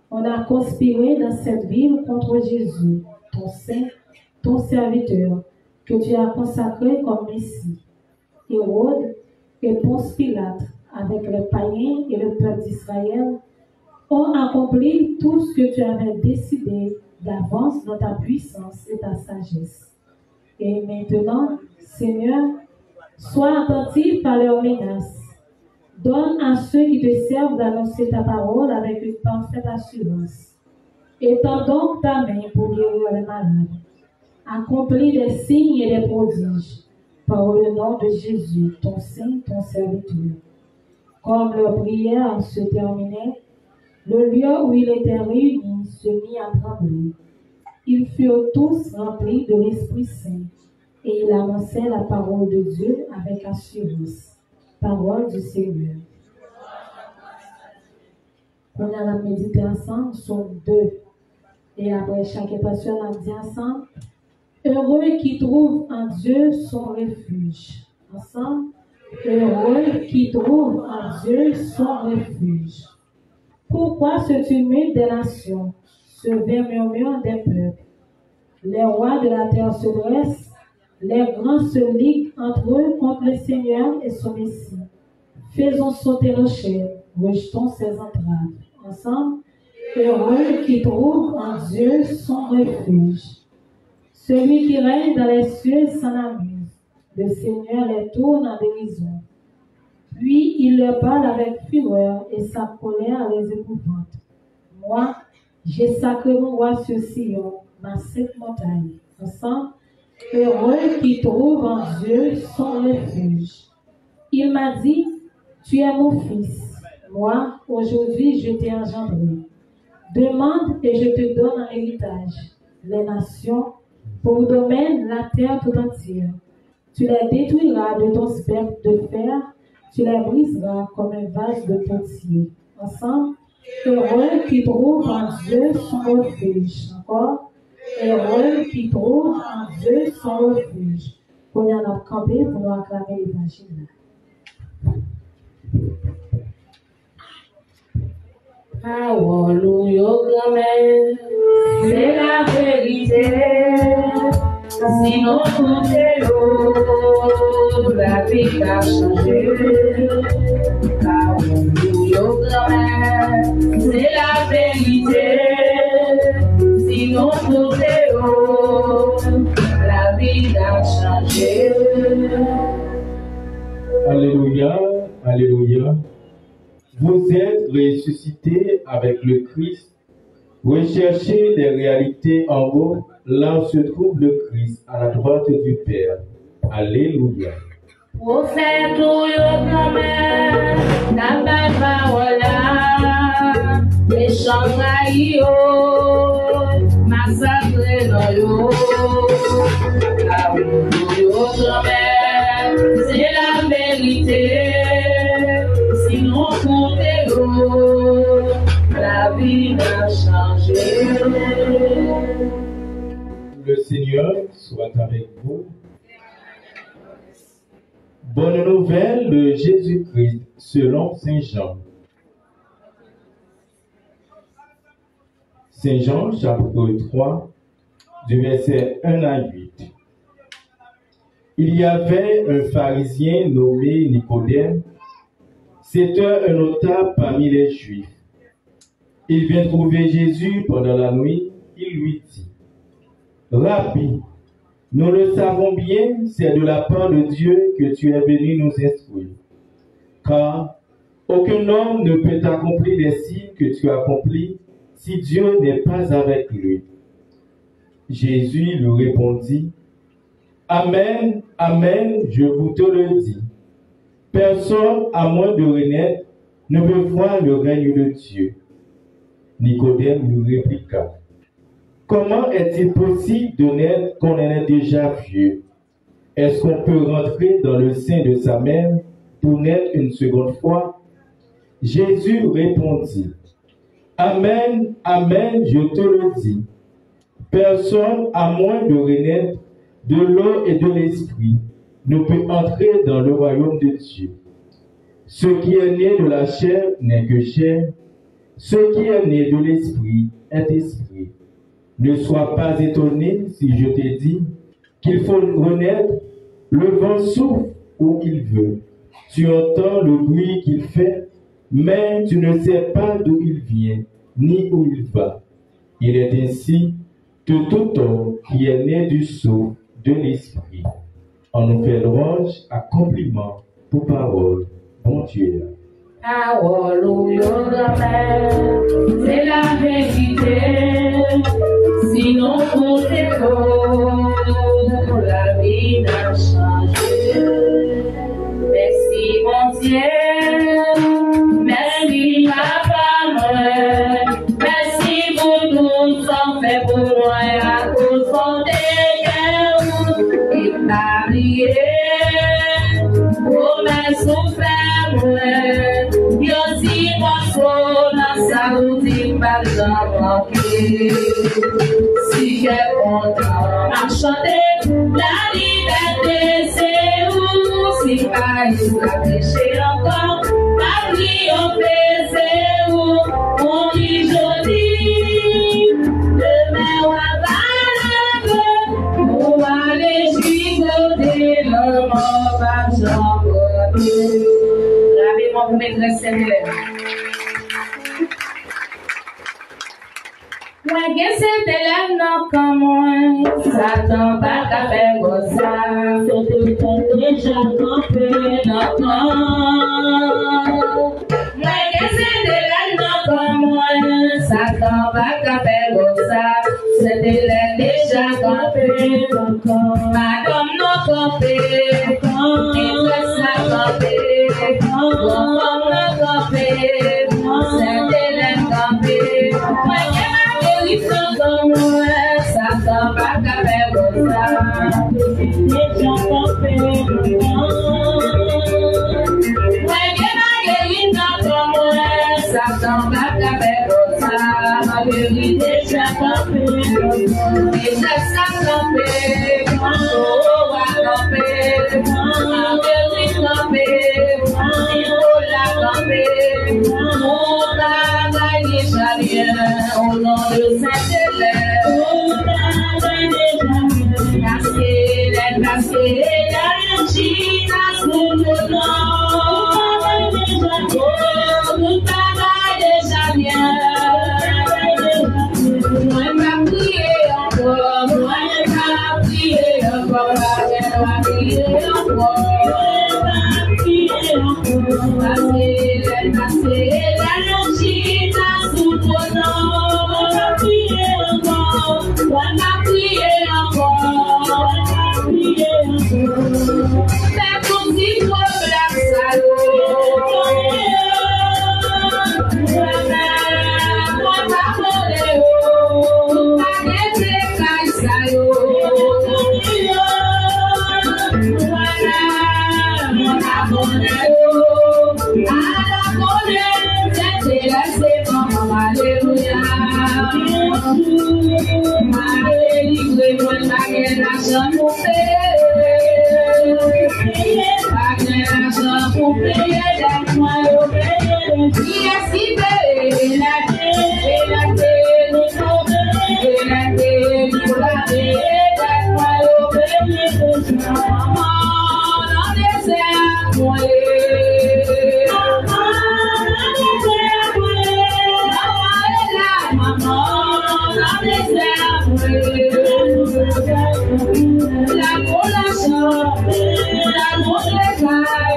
on a conspiré dans cette ville contre Jésus, ton saint, ton serviteur, que tu as consacré comme Messie. Hérode et Ponce Pilate, avec les païens et le peuple d'Israël, ont accompli tout ce que tu avais décidé d'avance dans ta puissance et ta sagesse. Et maintenant, Seigneur, sois attentif à leurs menaces. Donne à ceux qui te servent d'annoncer ta parole avec une parfaite assurance. Étends donc ta main pour guérir les malades. Accomplis des signes et des prodiges par le nom de Jésus, ton saint, ton serviteur. Comme leur prière se terminait, le lieu où ils étaient réunis se mit à trembler. Ils furent tous remplis de l'Esprit Saint et ils annonçaient la parole de Dieu avec assurance. Parole du Seigneur. Kounye a n ap medite ansanm Sòm de. E apre chak entansyon, n ap di ansanm: Heureux qui trouve en Dieu son refuge. Ansanm: Heureux qui trouve en Dieu son refuge. Pourquoi se tumulte des nations, se vain murmure des peuples? Les rois de la terre se dressent, les grands se liguent entre eux contre le Seigneur et son Messie. Faisons sauter nos chaînes, rejetons ces entraves. Ensemble: Heureux qui trouve en Dieu son refuge. Celui qui règne dans les cieux s'en amuse. Le Seigneur les tourne en dérision. Puis il leur parle avec fureur et sa colère les épouvante. Moi, j'ai sacré mon roi sur Sion, ma sainte montagne. Ensemble: Heureux qui trouve en Dieu son refuge. Il m'a dit: Tu es mon fils. Moi, aujourd'hui, je t'ai engendré. Demande et je te donne en héritage, les nations, pour domaine la terre tout entière. Tu les détruiras de ton sceptre de fer, tu les briseras comme un vase de potier. Ensemble, heureux qui trouve en Dieu son refuge. Encore, heureux qui trouve en Dieu son refuge. Kounye a n ap kanpe pou nou aklame levanjil la. Pawòl ou yo, Granmèt, se laverite. Si nou koute yo, lavi ka chanje. Pawòl ou yo, Granmèt, se laverite. Si nou koute yo, lavi ka chanje. Alléluia, alléluia. Vous êtes ressuscité avec le Christ. Recherchez les réalités en haut, là où se trouve le Christ, à la droite du Père. Alléluia. Pwofèt ou yo, Granmèt, n ap bay pawòl la. Mechan rayi yo, masakre non yo. Pawòl ou yo, Granmèt, se laverite. Si nou koute yo, lavi n ap chanje. Le Seigneur soit avec vous. Bonne nouvelle de Jésus-Christ selon Saint Jean. Saint Jean, chapitre trois, du verset un à huit. Il y avait un pharisien nommé Nicodème. C'était un notable parmi les Juifs. Il vint trouver Jésus pendant la nuit, il lui dit, Rabbi, nous le savons bien, c'est de la part de Dieu que tu es venu nous instruire. Car aucun homme ne peut accomplir les signes que tu accomplis si Dieu n'est pas avec lui. Jésus lui répondit, Amen, amen, je vous te le dis, personne, à moins de renaître, ne peut voir le règne de Dieu. Nicodème lui répliqua, Comment est-il possible de naître quand on est déjà vieux? Est-ce qu'on peut rentrer dans le sein de sa mère pour naître une seconde fois? Jésus répondit, Amen, amen, je te le dis, personne, à moins de renaître de l'eau et de l'esprit, ne peut entrer dans le royaume de Dieu. Ce qui est né de la chair n'est que chair, ce qui est né de l'esprit est esprit. Ne sois pas étonné si je te dis, qu'il faut renaître, le vent souffle où il veut. Tu entends le bruit qu'il fait, mais tu ne sais pas d'où il vient, ni où il va. Il est ainsi de tout homme qui est né du souffle de l'Esprit. On nous fait louange à compliment pou pawòl Bondye a. Pawòl ou yo, Granmèt, se laverite. Si nou koute yo, lavi n ap chanje. Mèsi, Bondye. Mèsi, Papa mwen. Mèsi pou tout sa w fè pou mwen, akoz w te kè ou, e pa bliye pwomès ou fè mwen. Yon ti mòso nan sa ou di m p ap janm manke. Si kè kontan, m ap chante. Lalibète se ou, si pa esklav peche ankò, pa triyonfe se ou, on li jodi, demen w ap leve, ou ale jis kote lanmò p ap janm rantre. Lave men w pou Metrès Sentelèn. Mwen gen Sentelèn nan kan mwen, Satan pa ka fè gòj sa. Sentelèn deja kanpe nan kan. Mwen gen Sentelèn nan kan mwen, Satan pa ka fè gòj sa. Sentelèn deja kanpe nan kan. Madanm nan kanpe, metrès la kanpe, grann fanm nan kanpe, Sentelèn kanpe. San pa ka fè konsa, Maguerite deja kanpe. Deja sa kanpe, o a kanpe. Maguerite kanpe, Nicolas kanpe. Pou travay deja byen, o non de Sentèlè. Pou travay deja byen. Kase, lè kase, lè chita sou do nou. Pou travay deja byen. Pou travay deja byen. Mwen pa priye ankò, mwen pa priye ankò, mwen pa priye ankò, mwen pa priye ankò. Pase lè, pase lè, chita sou twòn nan. Mwen pa priye ankò, mwen pa priye ankò, mwen pa priye ankò. Fè konsi gwo blak sa yo. Mwen pa vole yo. Pa gen kay sa yo. Mwen pa, mwen pa vole yo. Ala konnen, tèt te lèse manman, alelouya. Mare delivre mwen, pa gen lajan pou peye. Pa gen lajan pou peye dèt mwen yo. Kiyès ki peye dèt? Peye dèt, peye dèt, peye dèt mwen yo. Peye dèt mwen yo. Manman nan dezè a mwen ye. Manman nan dezè a mwen ye. Manman e la, manman nan dezè a mwen ye. Lakou lajan, lakou kay,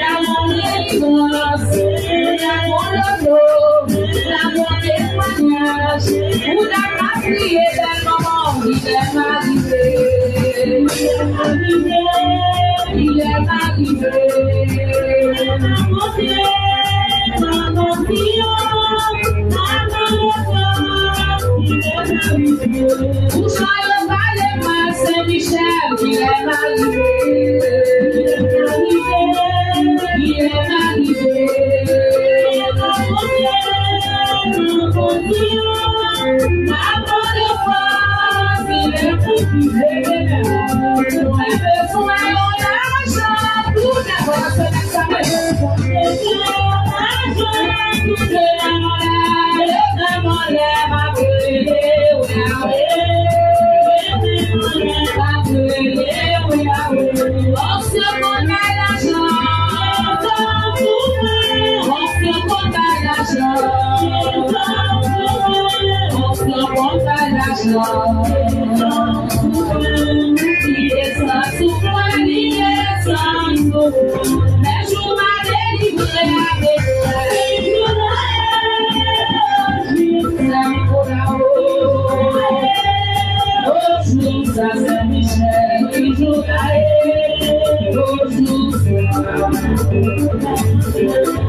lakou delivrans, lakou loto, lakou temwayaj. Ou ta ka kriye bèl manman, li lè m a rive. Li lè m a rive. Pou sa yo pale mal Sen Michèl, li lè m a rive. Li lè m a rive.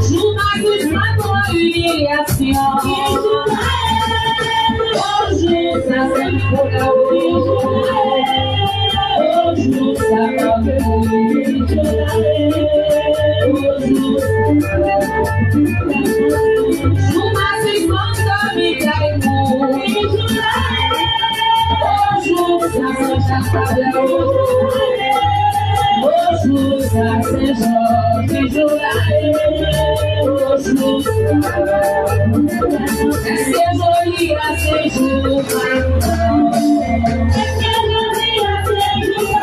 Jou pa sispann pran imilyasyon. O jou sa se pou la ou. O jou sa pa pou ou. O jou sa. Jou pa sispann dòmi kay mwen. O jou sa se Jan Fabè. O jou sa se Jan Fabè. O jou sa. Èske jodi a se jou pa nou? Èske jodi a se jou pa nou?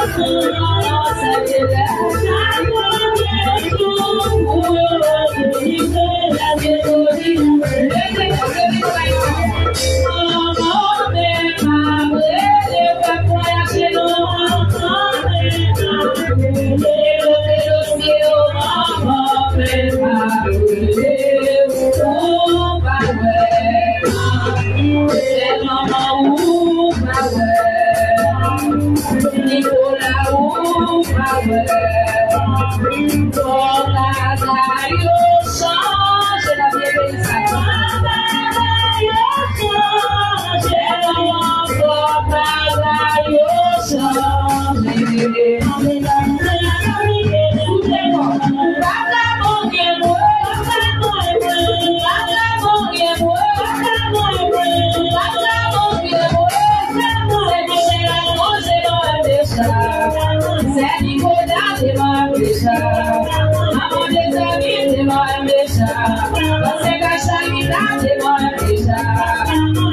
La te mò deja.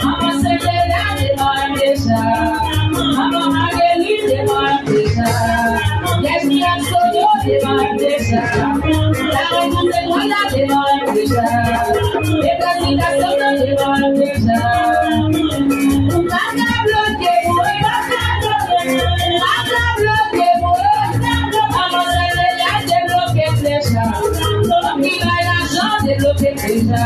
Manman Sentela te mò deja. Manman Marguerite te mò deja. Yasmin ak Soyo te mò deja. La renkontre mwen la te mò deja. Etasita Soyo te mò deja. Ou pa ka bloke mwen, pa ka bloke mwen, pa ka bloke mwen. Manman Sentela te bloke deja. Ki bay lajan te bloke deja.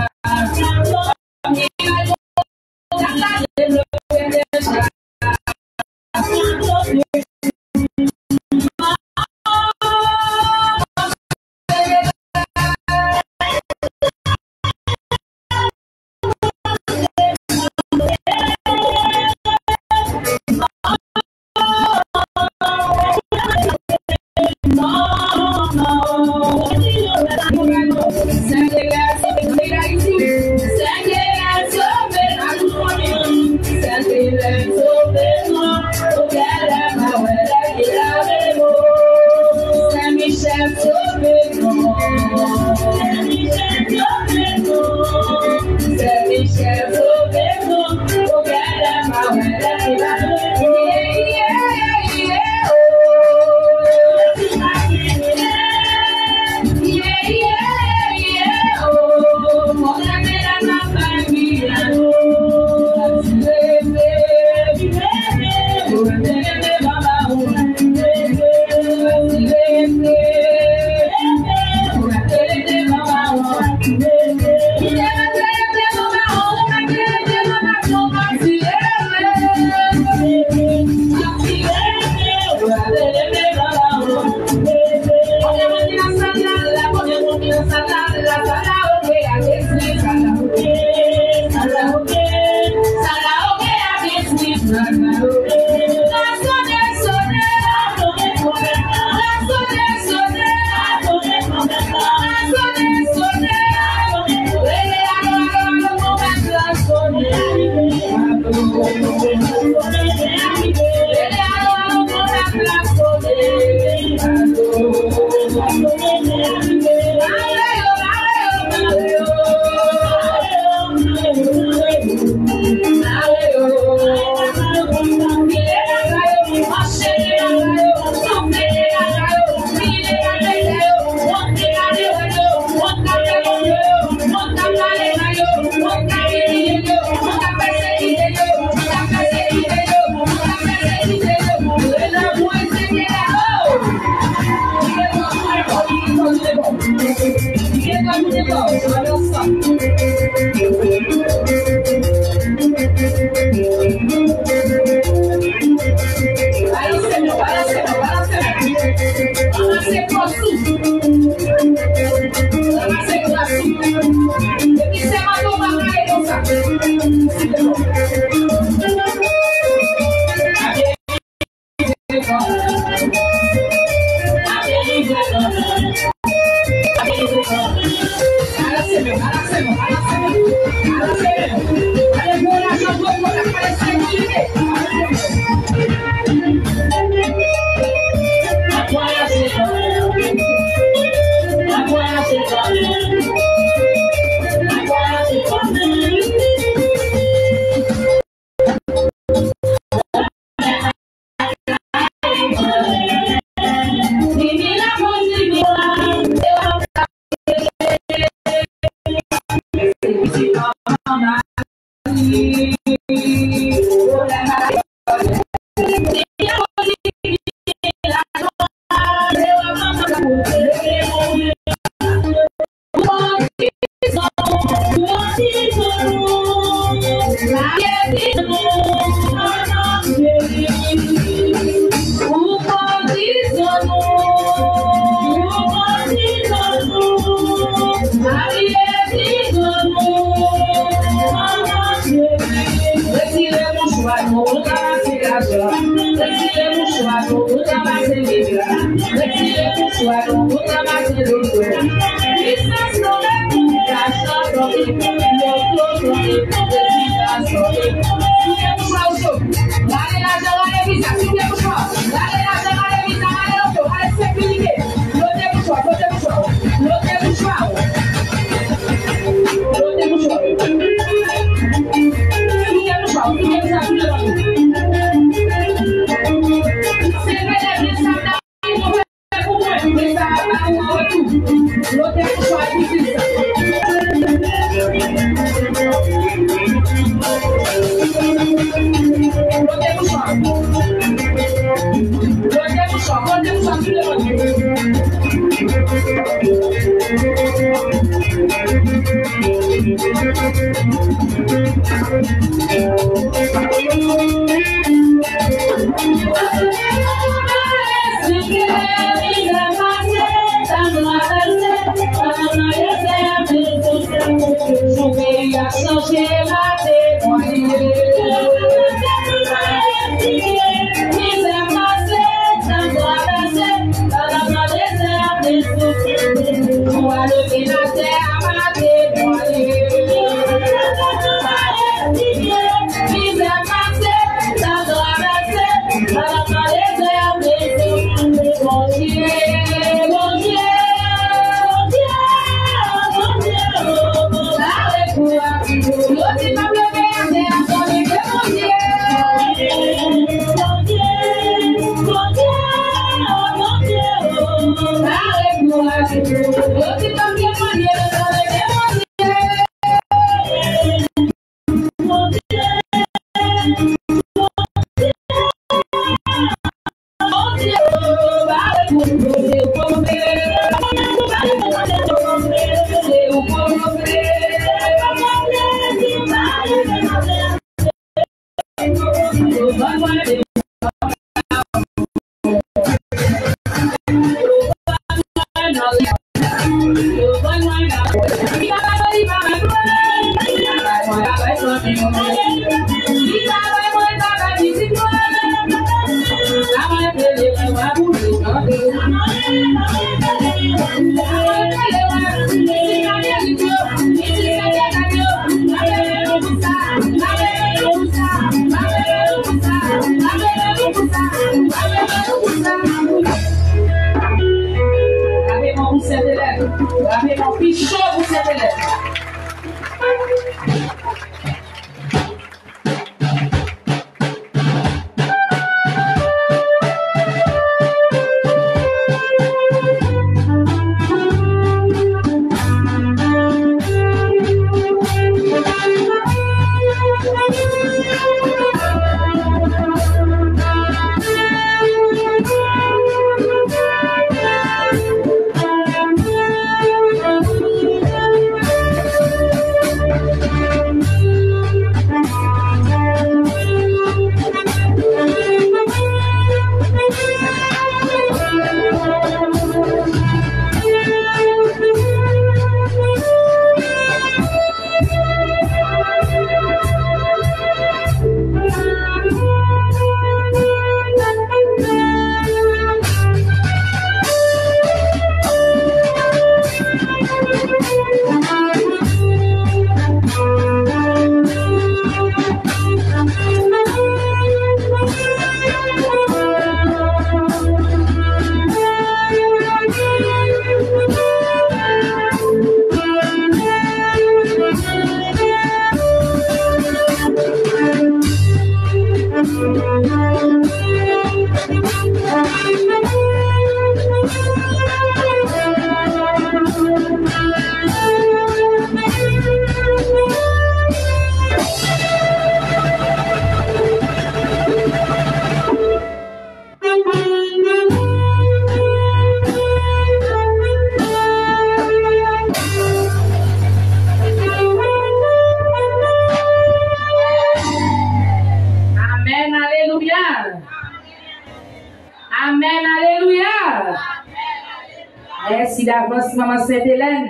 Retire mouchwa nou, nou ranmase lajan. Retire mouchwa nou, nou ranmase liv la. Retire mouchwa nou, nou ranmase liv la. Lisans tonbe, lajan tonbe, loto tonbe, prezidan tonbe. Souke mouchwa w cho. Rale lajan, rale visa, souke mouchwa w. Rale lajan, rale visa, rale loto, rale sekirite. Lote mouchwa w, lote mouchwa w. Lote mouchwa w. Lote mouchwa w. Brav pou Sentelèn. Brav pou Sentelèn. Amèn, alelouya. Amèn, alelouya. Mèsi davans, manman Sentelèn.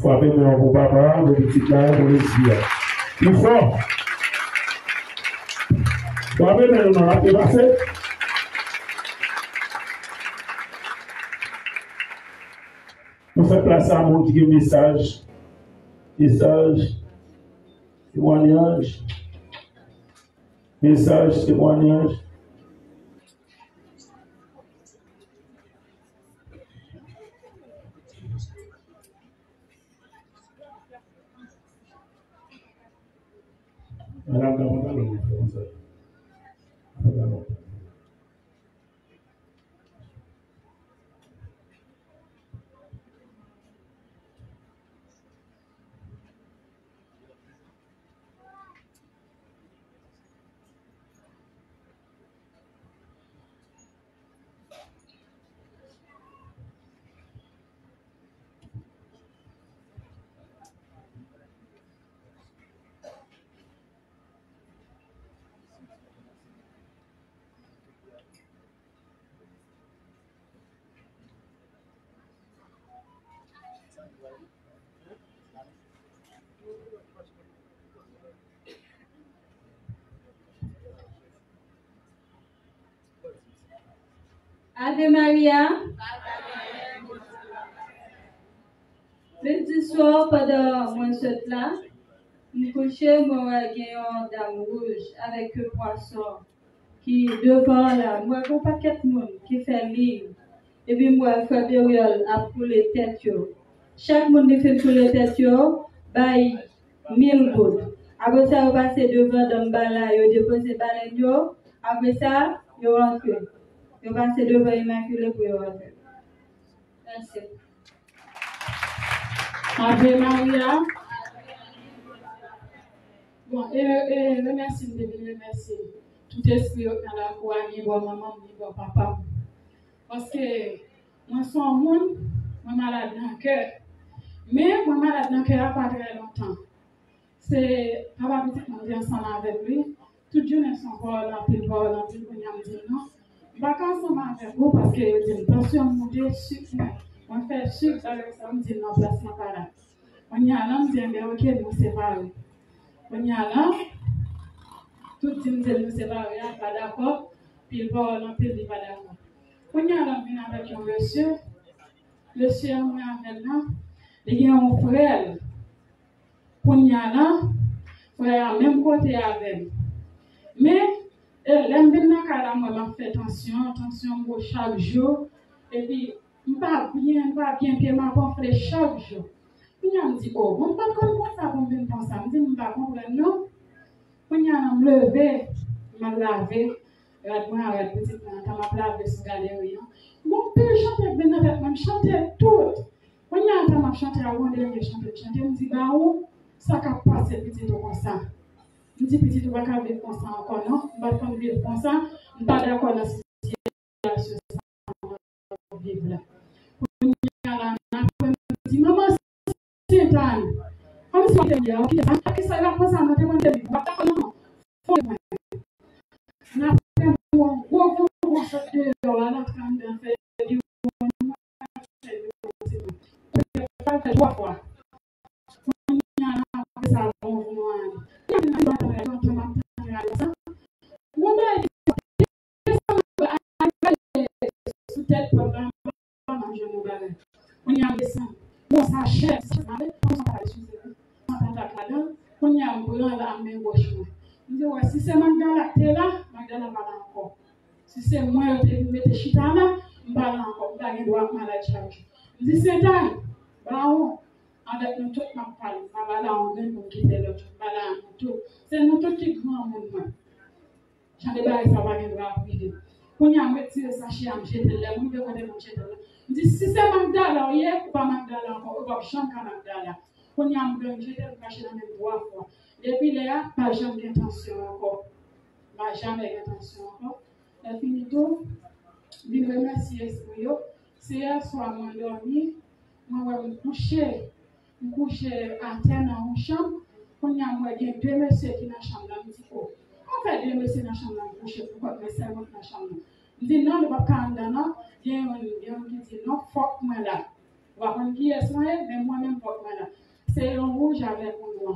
Frape men w pou papa, pou pitit la, pou lespri a. Pi fò. Frape men w nan, ap depase. Nou fè plas a moun ki gen mesaj. Mesaj. Temwanyaj. Mesaj, temwanyaj. Madanm nan pantalon, li fè konsa. Pantalon. Ave Maria. Lendi swa, pandan mwen sot la, m kouche, mwen wè gen yon dam wouj avèk yon pwason ki devan la. M wè gen yon pakèt moun ki fè liy. Epi m wè frè Beriol ap koule tèt yo. Chak moun li fin koule tèt yo, bay mil goud. Apre sa, yo pase devan danm bala, yo depoze balèn yo. Apre sa, yo rantre. Yo pase devan Imakile pou yo rantre. Mèsi. Ave Maria. Bon, e, e remèsye m te vin remèsye tout espri yo k nan lakou a, ni bò manman m, ni bò papa m. Paske mwen se yon moun, mwen malad nan kè. Men mwen malad nan kè a pa trè lontan. Se papa pitit mwen te ansanm avèk li. Tout jounen se yon pawòl anpil, pawòl anpil, kounye a m di l non. M pa ka ansanm avèk ou paske yo di m tansyon m moute, sik mwen. Mwen fè sik, bagay sa, m di l non, plas mwen pa la. Kounye a la, m di, enben, oke, nou separe. Kounye a la, tout di m di l nou separe a, pa dakò, pil pawòl anpil, li pa dakò. Kounye a la, m vin avèk yon mesye, mesye a mwen avè l la, li gen yon frè l. Kounye a la, frè a menm kote avè m. Men, e, lè m vin nan kay la, m wè m ap fè tansyon, tansyon m wo chak jou, epi m pa byen, m pa byen, pye m ap anfle chak jou. Kounye a m di, o, bon, m pa t konn konsa pou m vin konsa. M di, m pa konprann non. Kounye a la, m leve, m al lave rad mwen a rad pitit mwen an, tan m ap lave sou galeri an. Gon pil chante k vin nan tèt mwen, m chante tout. Kounye a, tan m ap chante a, gon dènye chante m chante, m di, Bawon, sa k ap pase pitit ou konsa? M di, pitit ou pa ka viv konsa ankò non. M pa t konn viv konsa, m pa dakò nan sitiyasyon sa m ap viv la. Kounye a la, nan aprè m di, manman, Sentàn, kòmsi w te di a, w kite sa, kisa l ap konsa, mwen te konn te w ap dakò non, fon mwen. Nan aprè m wè yon gwo von von sot deyò a, l antre anndan fè viwonn mwen, fè viwonn ti mwen. Fè l fè twa fwa. Kounye a, apre sa, von von an ale. Kounye a, m ap tann rad sa. Mwen bay sou tèt pòt la, m pa jwenn yon bagay. Kounye a, m desann. Bon, sa chè, sa mare, m pran yon patat, eskize m, yon patat ladan. Kounye a, m pran l a men gòch mwen. M di, wè, si se Magdala k te la, Magdala pa la ankò. Si se mwen yo te vin mete chita la, m pa la ankò. M pa gen dwa ap malad chak jou. M di, Sentàn, Bawon, avèk nou tout m ap pale. M pa ba la yon grenn pou m kite lòt. M ba la nou tout. Se nou tout ki granmoun mwen. Jan de bagay sa pa gen dwa ap rive. Kounye a, m retire sachè a, m jete l. Lè m rive kote m, m jete l. M di, si se Magdala w ye, ou pa Magdala ankò, ou p ap janm ka Magdala. Kounye a, m pran, m jete l, m kache nan men m twa fwa. Depi lè a, pa janm gen tansyon ankò. Pa janm gen tansyon ankò. Lè fini tou, m vin remèsye espri yo. Se yè swa mwen dòmi, mwen wè m kouche. M kouche atè nan yon chanm. Kounye a, m wè gen de mesye ki nan chanm nan. M di, o, kòman fè de mesye nan chanm nan, m kouche, poukòt mwen sèlman k nan chanm nan? M di, non, nou p ap ka anndan, non. Gen youn, gen youn ki di, non, fòk mwen la. Ou pa konn kiyès mwen ye, men mwen menm fòk mwen la. Se yon wouj avèk yon nwa.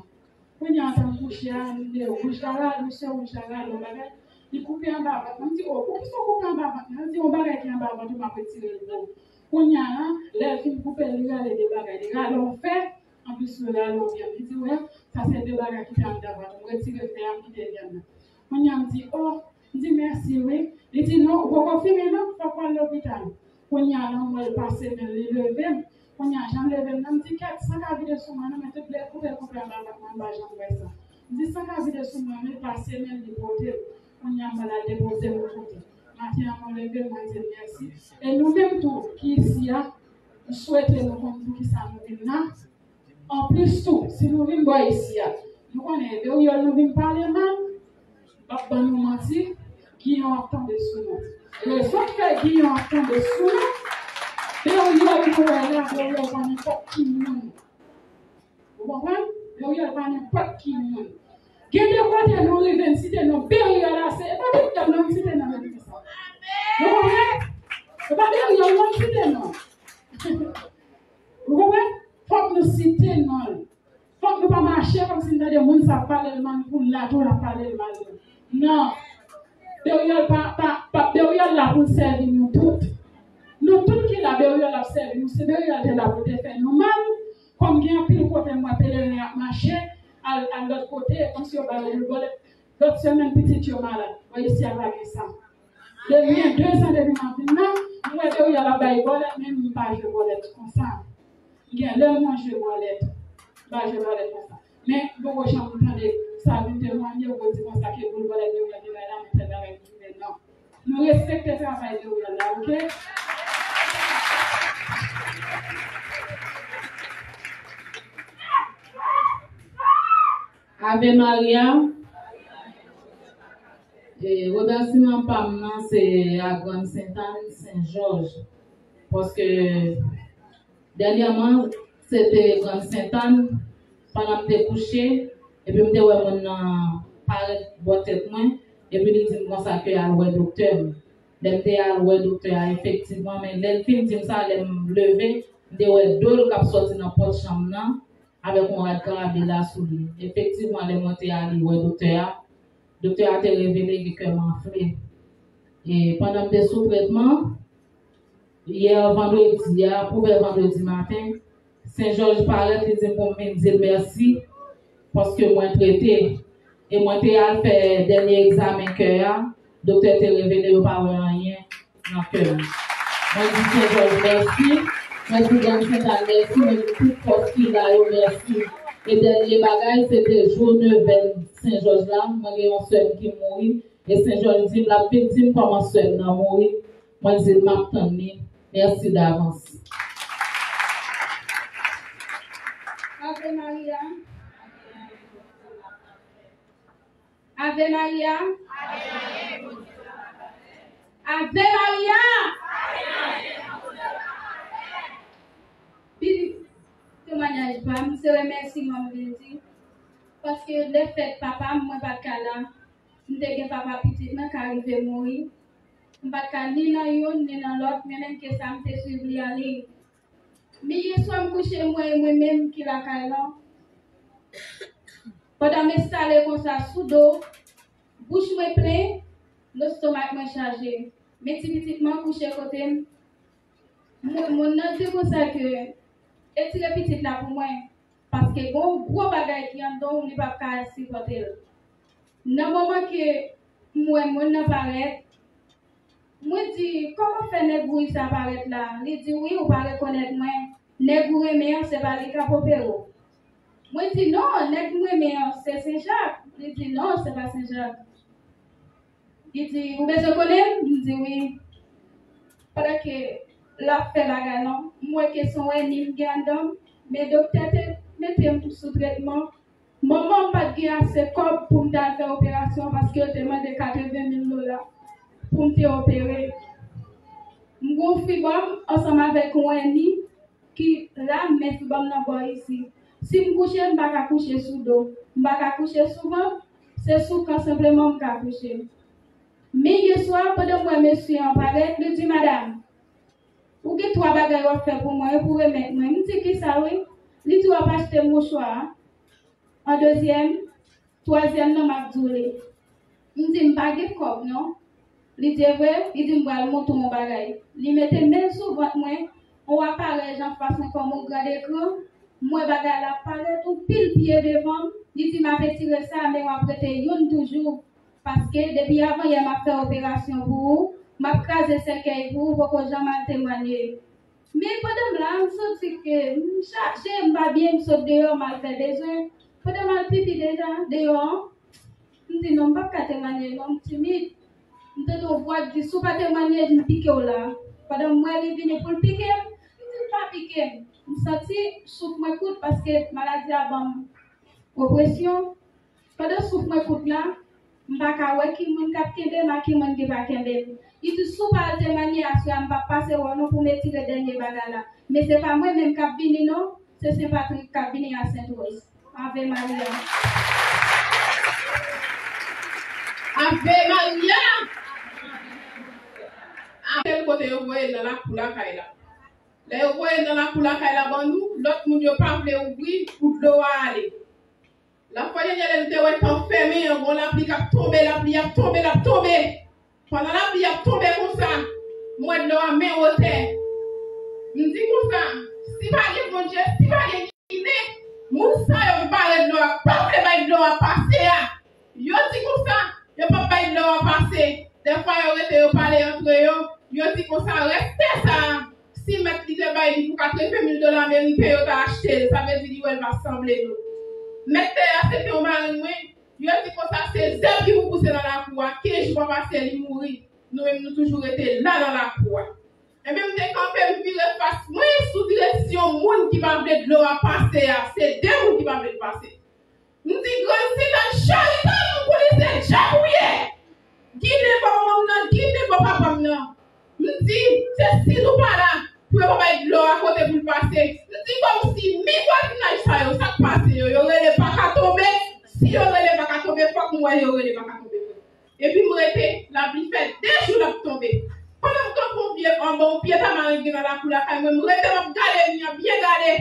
Kounye a, antan m kouche a, m de wouj la rale, se wouj la rale, yon bagay. Li koupe anba vant mwen. M di, o, poukisa w koupe anba vant mwen? Li di, yon bagay ki anba vant ou, m ap retire l pou ou. Kounye a la, lè l fin koupe l, li rale de bagay. Li rale yon fè, anplis li rale yon vyann. Li di, wè, sa se de bagay ki te anndan vant ou. M retire fè a, m kite vyann nan. Kounye a, m di, o, m di, mèsi, wi. Li di, non, ou poko fini, non, fòk w al lopital. Kounye a, la, m wè l pase men l, li leve m. Kounye a, jan l leve m nan, m di, kèt, san ka vide sou mwen, non, men tout lè koupe l koupe anba vant mwen, m pa janm wè sa. M di, san ka vide sou mwen, non, li pase men l, li pote l. Kounye a, m pral al depoze m yon kote. Maten an, mwen leve, mwen di l mèsi. E nou menm tou, ki isi a, m swete nou konn poukisa nou vin la. Anplis tou, si nou vin bò isi a, nou konnen e Beriol nou vin pale mal, m p ap ban nou manti, Giyon ap tonbe sou nou. Rezon k fè Giyon ap tonbe sou nou, Beriol nou wè la, Beriol pa nenpòt ki moun. Ou konprann? Beriol pa nenpòt ki moun. Gen de kote nou rive, n site non Beriol ase, e pa Beriol non, n site non, nou di sa. Nou konprann? E pa Beriol non, n site non. Ou konprann? Fòk nou site non l. Fòk nou pa mache kòmsi n tande moun sa ap pale l mal pou l la tou l ap pale l mal tou. Non. Beriol pa, pa, pa, Beriol la pou l sèvi nou tout. Nou tout ki la, Berial ap sèvi nou. Si Berial te la pou te fè nou mal, kòm gen anpil kote m wè peleren ap mache, al, al lòt kote, kòmsi yo ba yo boul bòlèt. Lòt semèn, pitit yo malad. Bon, isi a pa gen sa. Depi gen de zan depi m ap vin la, m wè Berial ap bay bòlèt, men m pa jwe bòlèt konsa. Gen lè mwen jwe bòlèt, m pa jwe bòlèt konsa. Men, m poko janm tande sa vin temwanye, ou di konsa ke boul bòlèt Berial te bay la, men tèl bagay ki rive, non. Nou respekte travay Berial la, oke? Ave Maria. E, remèsiman pa m nan, se a Grann Sentàn, Sen Jòj. Paske, dènyèman, se te Grann Sentàn, pandan m te kouche, epi m te wè moun nan parèt bò tèt mwen, epi li di m konsa ke al wè doktè m. Lè m te al wè doktè a, efektivman, men lè l fin di m sa, lè m leve, m te wè do l k ap sòti nan pòt chanm nan, avèk yon rad karabela sou li. Efektivman, lè mwen te ale wè doktè a, doktè a te revele ke kè m anfle. E pandan m te sou tretman, yè vandredi a, pou vè vandredi maten, Sen Jòj parèt, li di m pou m vin di l mèsi, paske mwen trete. E mwen te al fè dènye egzamen kè a, doktè te revele yo pa wè anyen nan kè m. Mwen di Sen Jòj mèsi, mwen di Grann Sentàn mèsi, mwen di tout fòs ki la yo mèsi. E dènye bagay, se te jou nevè Sen Jòj la, mwen gen yon sè m ki mouri, e Sen Jòj di m, l ap vin di m kòman sè m nan mouri. Mwen di l, m ap tann li. Mèsi davans. Ave Maria. Ave Maria. Ave Maria. Pi temwayaj pa m, se remèsiman m vin di. Paske lefèt papa m, mwen pa t ka la. M te gen papa pitit mwen k arive mouri. M pa t ka ni nan youn, ni nan lòt, men menm ke sa, m te swiv li an liy. Men yè swa m kouche, m wè e mwen menm ki lakay lan. Pandan m enstale konsa sou do, bouch mwen plen, lestomak mwen chaje. Men ti pitit mwen kouche kote m. M wè moun nan di konsa ke etire pitit la pou mwen, paske gon gwo bagay ki anndan w, li p ap ka sipòte l. Nan moman ke m wè moun nan parèt, mwen di, "Kòman fè nèg gri sa parèt la?" Li di, "Wi, ou pa rekonèt mwen. Nèg ou renmen an, se pa li k ap opere w." Mwen di, "Non, nèg m renmen an, se Sen Jak." Li di, "Non, se pa Sen Jak." Li di, "Ou bezwen konnen l?" M di, "Wi." Pandan ke l ap fè bagay lan, m wè ke se yon ènmi m gen anndan m, men doktè te mete m sou tretman. Manman m pa t gen ase kòb pou m t al fè operasyon paske yo te mande katreven mil dola pou m te opere. M gen yon fibwòm ansanm avèk yon ènmi ki la, men fibwòm nan bò isi. Si m kouche, m pa ka kouche sou do. M pa ka kouche sou vant, se sou kan senpleman m ka kouche. Men yè swa, pandan m wè mesye an parèt, li di, "Madam, ou gen twa bagay w ap fè pou mwen, pou remèt mwen." M di, "Kisa, wi?" Li di, "W ap achte mouchwa a." An dezyèm, twazyèm nan m ap di w li. M di, "M pa gen kòb non." Li di, "E vre?" Li di, "M pral montre w yon bagay." Li mete men l sou vant mwen, yon aparèy jan fas mwen kòm yon gran ekran. M wè bagay la ap parèt yon pil pye devan m. Li di, "M ap etire sa, men w ap rete youn toujou. Paske depi avanyè m ap fè operasyon pou ou, m ap kraze sèkèy pou ou, poko janm al temwanye." Men pandan m la, m santi ke m chaje, m pa byen, m sot deyò, m al fè bezwen. Pandan m al pipi deja, deyò an, m di, "Non, m p ap ka temwanye non, m timid." M tande yon vwa k di, "Si w pa temwanye, m pike w la." Pandan m wè li vini pou l pike m, m di, "Pa pike m." M santi souf mwen kout paske maladi a ban m opresyon. Pandan souf mwen kout la, m pa ka wè ki moun k ap kenbe m ak ki moun ki pa kenbe m. Li di, "Si w pa al temwanye aswè a, m p ap pase wè w non pou m etire dènye bagay la. Men se pa mwen menm k ap vini non, se Sen Patrik k ap vini a Sent Wòz." Ave Maria. Ave Maria! Sèl kote yo voye l nan lakou lakay la. Lè yo voye l nan lakou lakay la ban nou, lòt moun yo pa vle ouvri pou dlo a ale. Lafwa dènyè lè m te wè tan fèmen an, gon lapli k ap tonbe, lapli ap tonbe, l ap tonbe. Pandan lapli ap tonbe konsa, m wè dlo a men wotè. M di konsa, si pa gen Bondye, si pa gen Ginen, moun sa yo bare dlo a, pa vle bay dlo a pase a. Yo di konsa, yo p ap bay dlo a pase. Dèfwa yo rete, yo pale antre yo, yo di konsa, rès tè sa a, si mèt li te bay li pou katreven mil dola ameriken, yo ta achte l, sa vle di li wè l va sanble nou. Mèt tè a se te yon marenn mwen, yo di konsa, se zèb ki pou pouse nan lakou a, kenz jou pa pase, li mouri. Nou menm, nou toujou rete la nan lakou a. Ebyen, m te kanpe, m vire fas mwen sou direksyon moun ki pa vle dlo a pase a. Se de moun ki pa vle l pase. M di, grann Seytan charitab, m konnen se dyab ou ye. Ginen bò manman m nan, ginen bò papa m nan. M di, se sitou pa la, pou yo pa bay dlo a kote pou l pase. M di, kòmsi mi vwazinaj sa yo, sa k pase yo, yo rele pa ka tonbe. Si yo rele pa ka tonbe, fòk m wè yo rele pa ka tonbe vre. Epi m rete, lapli fè de jou l ap tonbe. Pandan m kanpe yon pye, anba yon pye tamaren ki gen nan lakou lakay mwen, m rete m ap gade mi an, byen gade.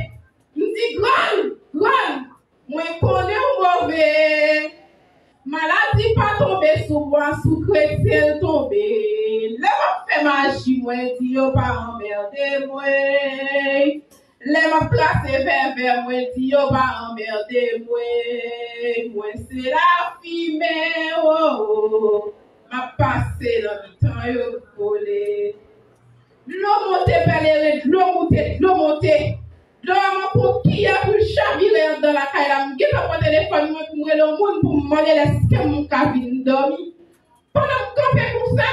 M di, grann, grann, mwen konnen w move. Maladi pa tonbe sou bwa, sou kretyen l tonbe. Lè m ap fè maji, mwen di yo pa anmède mwen. Lè m ap trase vèvè, mwen di yo pa anmède mwen. Mwen se lafimen, o, o. M ap pase nan mitan yo vole. Dlo monte, pèleren, dlo monte, dlo monte. Dlo a manke yon kiyè pou l chavire anndan lakay la. M gentan pran telefòn mwen pou m rele yon moun pou m mande l èske m ka vin dòmi. Pandan m kanpe konsa,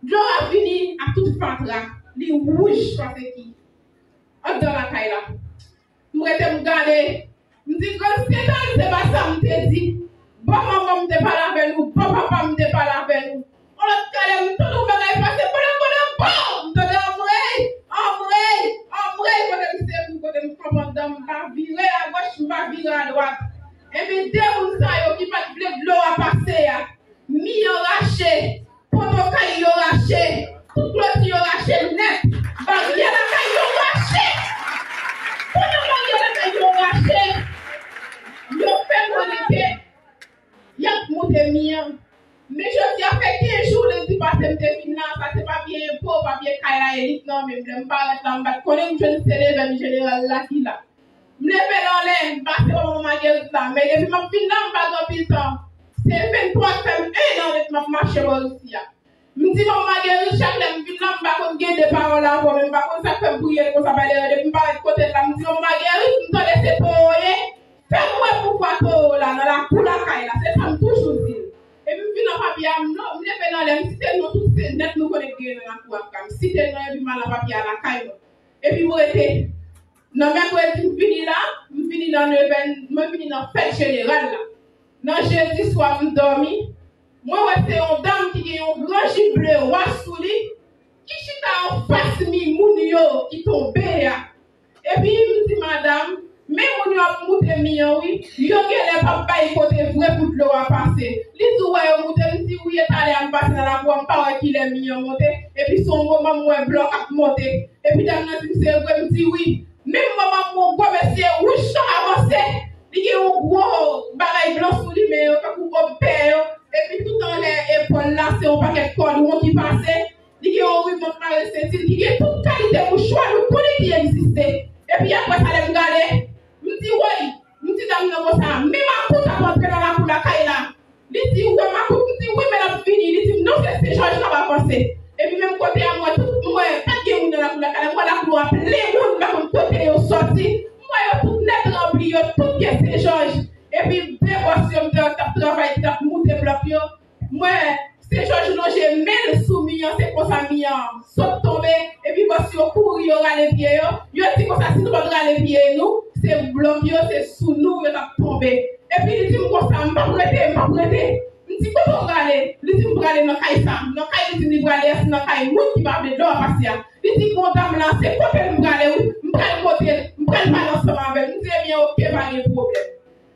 dlo a vini ak tout fatra. Li wouj pase ki anndan lakay la. M rete m gade. M di, grann Seytan, se pa sa m te di. Bò manman m te pale avè nou, bò papa m te pale avè nou. Yon lòt kalè, m tande yon bagay pase, boulom, boulom, bò! M tande anmwey, anmwey, anmwey, kote m se pou, kote m kanpe anndan, m pa vire agoch, m pa vire adwat. Ebyen, de moun sa yo ki pa t vle dlo a pase a, mi an rache, poto kay yo rache, tout kloti yo rache nèt, baryè lakay yo rache. Pandan baryè lakay yo rache, yo fè konnen ke y ap moute mi an. Men jodi a fè kenz jou lendi pase m te vin la, sa se papye enpo, papye kay la, elit nan men m. Lè m parèt la, m pa t konnen m jwenn se leve m jeneral la ki la. M leve l anlè, m pase bò manman Magerit la. Men depi m ap vin la, m pa gen anpil tan. Se venntwa k fè m en an depi m ap mache bò isi a. M di manman Magerit, chak lè m vin la, m pa konn gen de pawòl avè w, men m pa konn sa k fè m priye l konsa, pa dèyè depi m parèt kote l la, m di manman Magerit, m tande se pou ou ye, fè m wè pouvwa pou ou la nan lakou lakay la, se sa m toujou di l. Epi m vin nan papye a, m leve l anlè, m site non tout se nèt nou konnen k genyen nan lakou a, m site non epi m al nan papye a lakay mwen. Epi m rete. Nan mèkredi m vini la, m vini nan nevè, mwen vini nan fèt jeneral la. Nan jedi swa m dòmi, mwen wè se yon dam ki gen yon gran jip ble wa sou li, ki chita anfas mi moun yo ki tonbe a. Epi m di madanm, men moun yo ap moute mi an wi, yo genlè p ap bay kote vre pou dlo a pase. Li di w wè yo moute, m di wi, e talè a m pase nan lakou a, m pa wè kilè mi an monte, epi se yon moman m wè blòk ap monte. Epi dam nan di m se vre, m di wi. Menm moman m wè yon gwo mesye wouj k ap avanse, li gen yon gwo bagay blan sou li, men yo tankou ob pè yo, epi tout anlè epòl la se yon pakèt kòd won ki pase, li gen yon riban k mare senti l, ki gen tout kalite mouchwa nou konnen ki egziste. Epi apre sa lè m gade, m di woy, m di dam nan konsa, men makout ap antre nan lakou lakay la. Li di, ou wè makout? M di, wi, men l ap vini. Li di m, non, se Sen Jòj k ap avanse. Epi menm kote a, m wè tout, m wè pa t gen moun nan lakou lakay la. M wè lakou a plen moun, m pa konn kote yo sòti. M wè yo tout nèt ranpli, yo tout gen Sen Jòj. Epi de bòs yo m te wè k t ap travay, ki t ap moute blòk yo. M wè Sen Jòj lonje men l sou mi an, se konsa mi an sot tonbe, epi bòs yo kouri, yo rale pye yo. Yo di konsa, si nou pa t rale pye nou, se blòk yo, se sou nou yo t ap tonbe. Epi li di m konsa, m p ap rete, m p ap rete. M di, kote w prale? Li di m prale nan kay sa. Nan kay li di m li prale a, se nan kay moun ki pa vle dlo a pase a. Li di, bon, dam la, se kote l m prale, wi. M pral kote l, m pral pale ansanm avè l. M di, ebyen, oke, pa gen pwoblèm.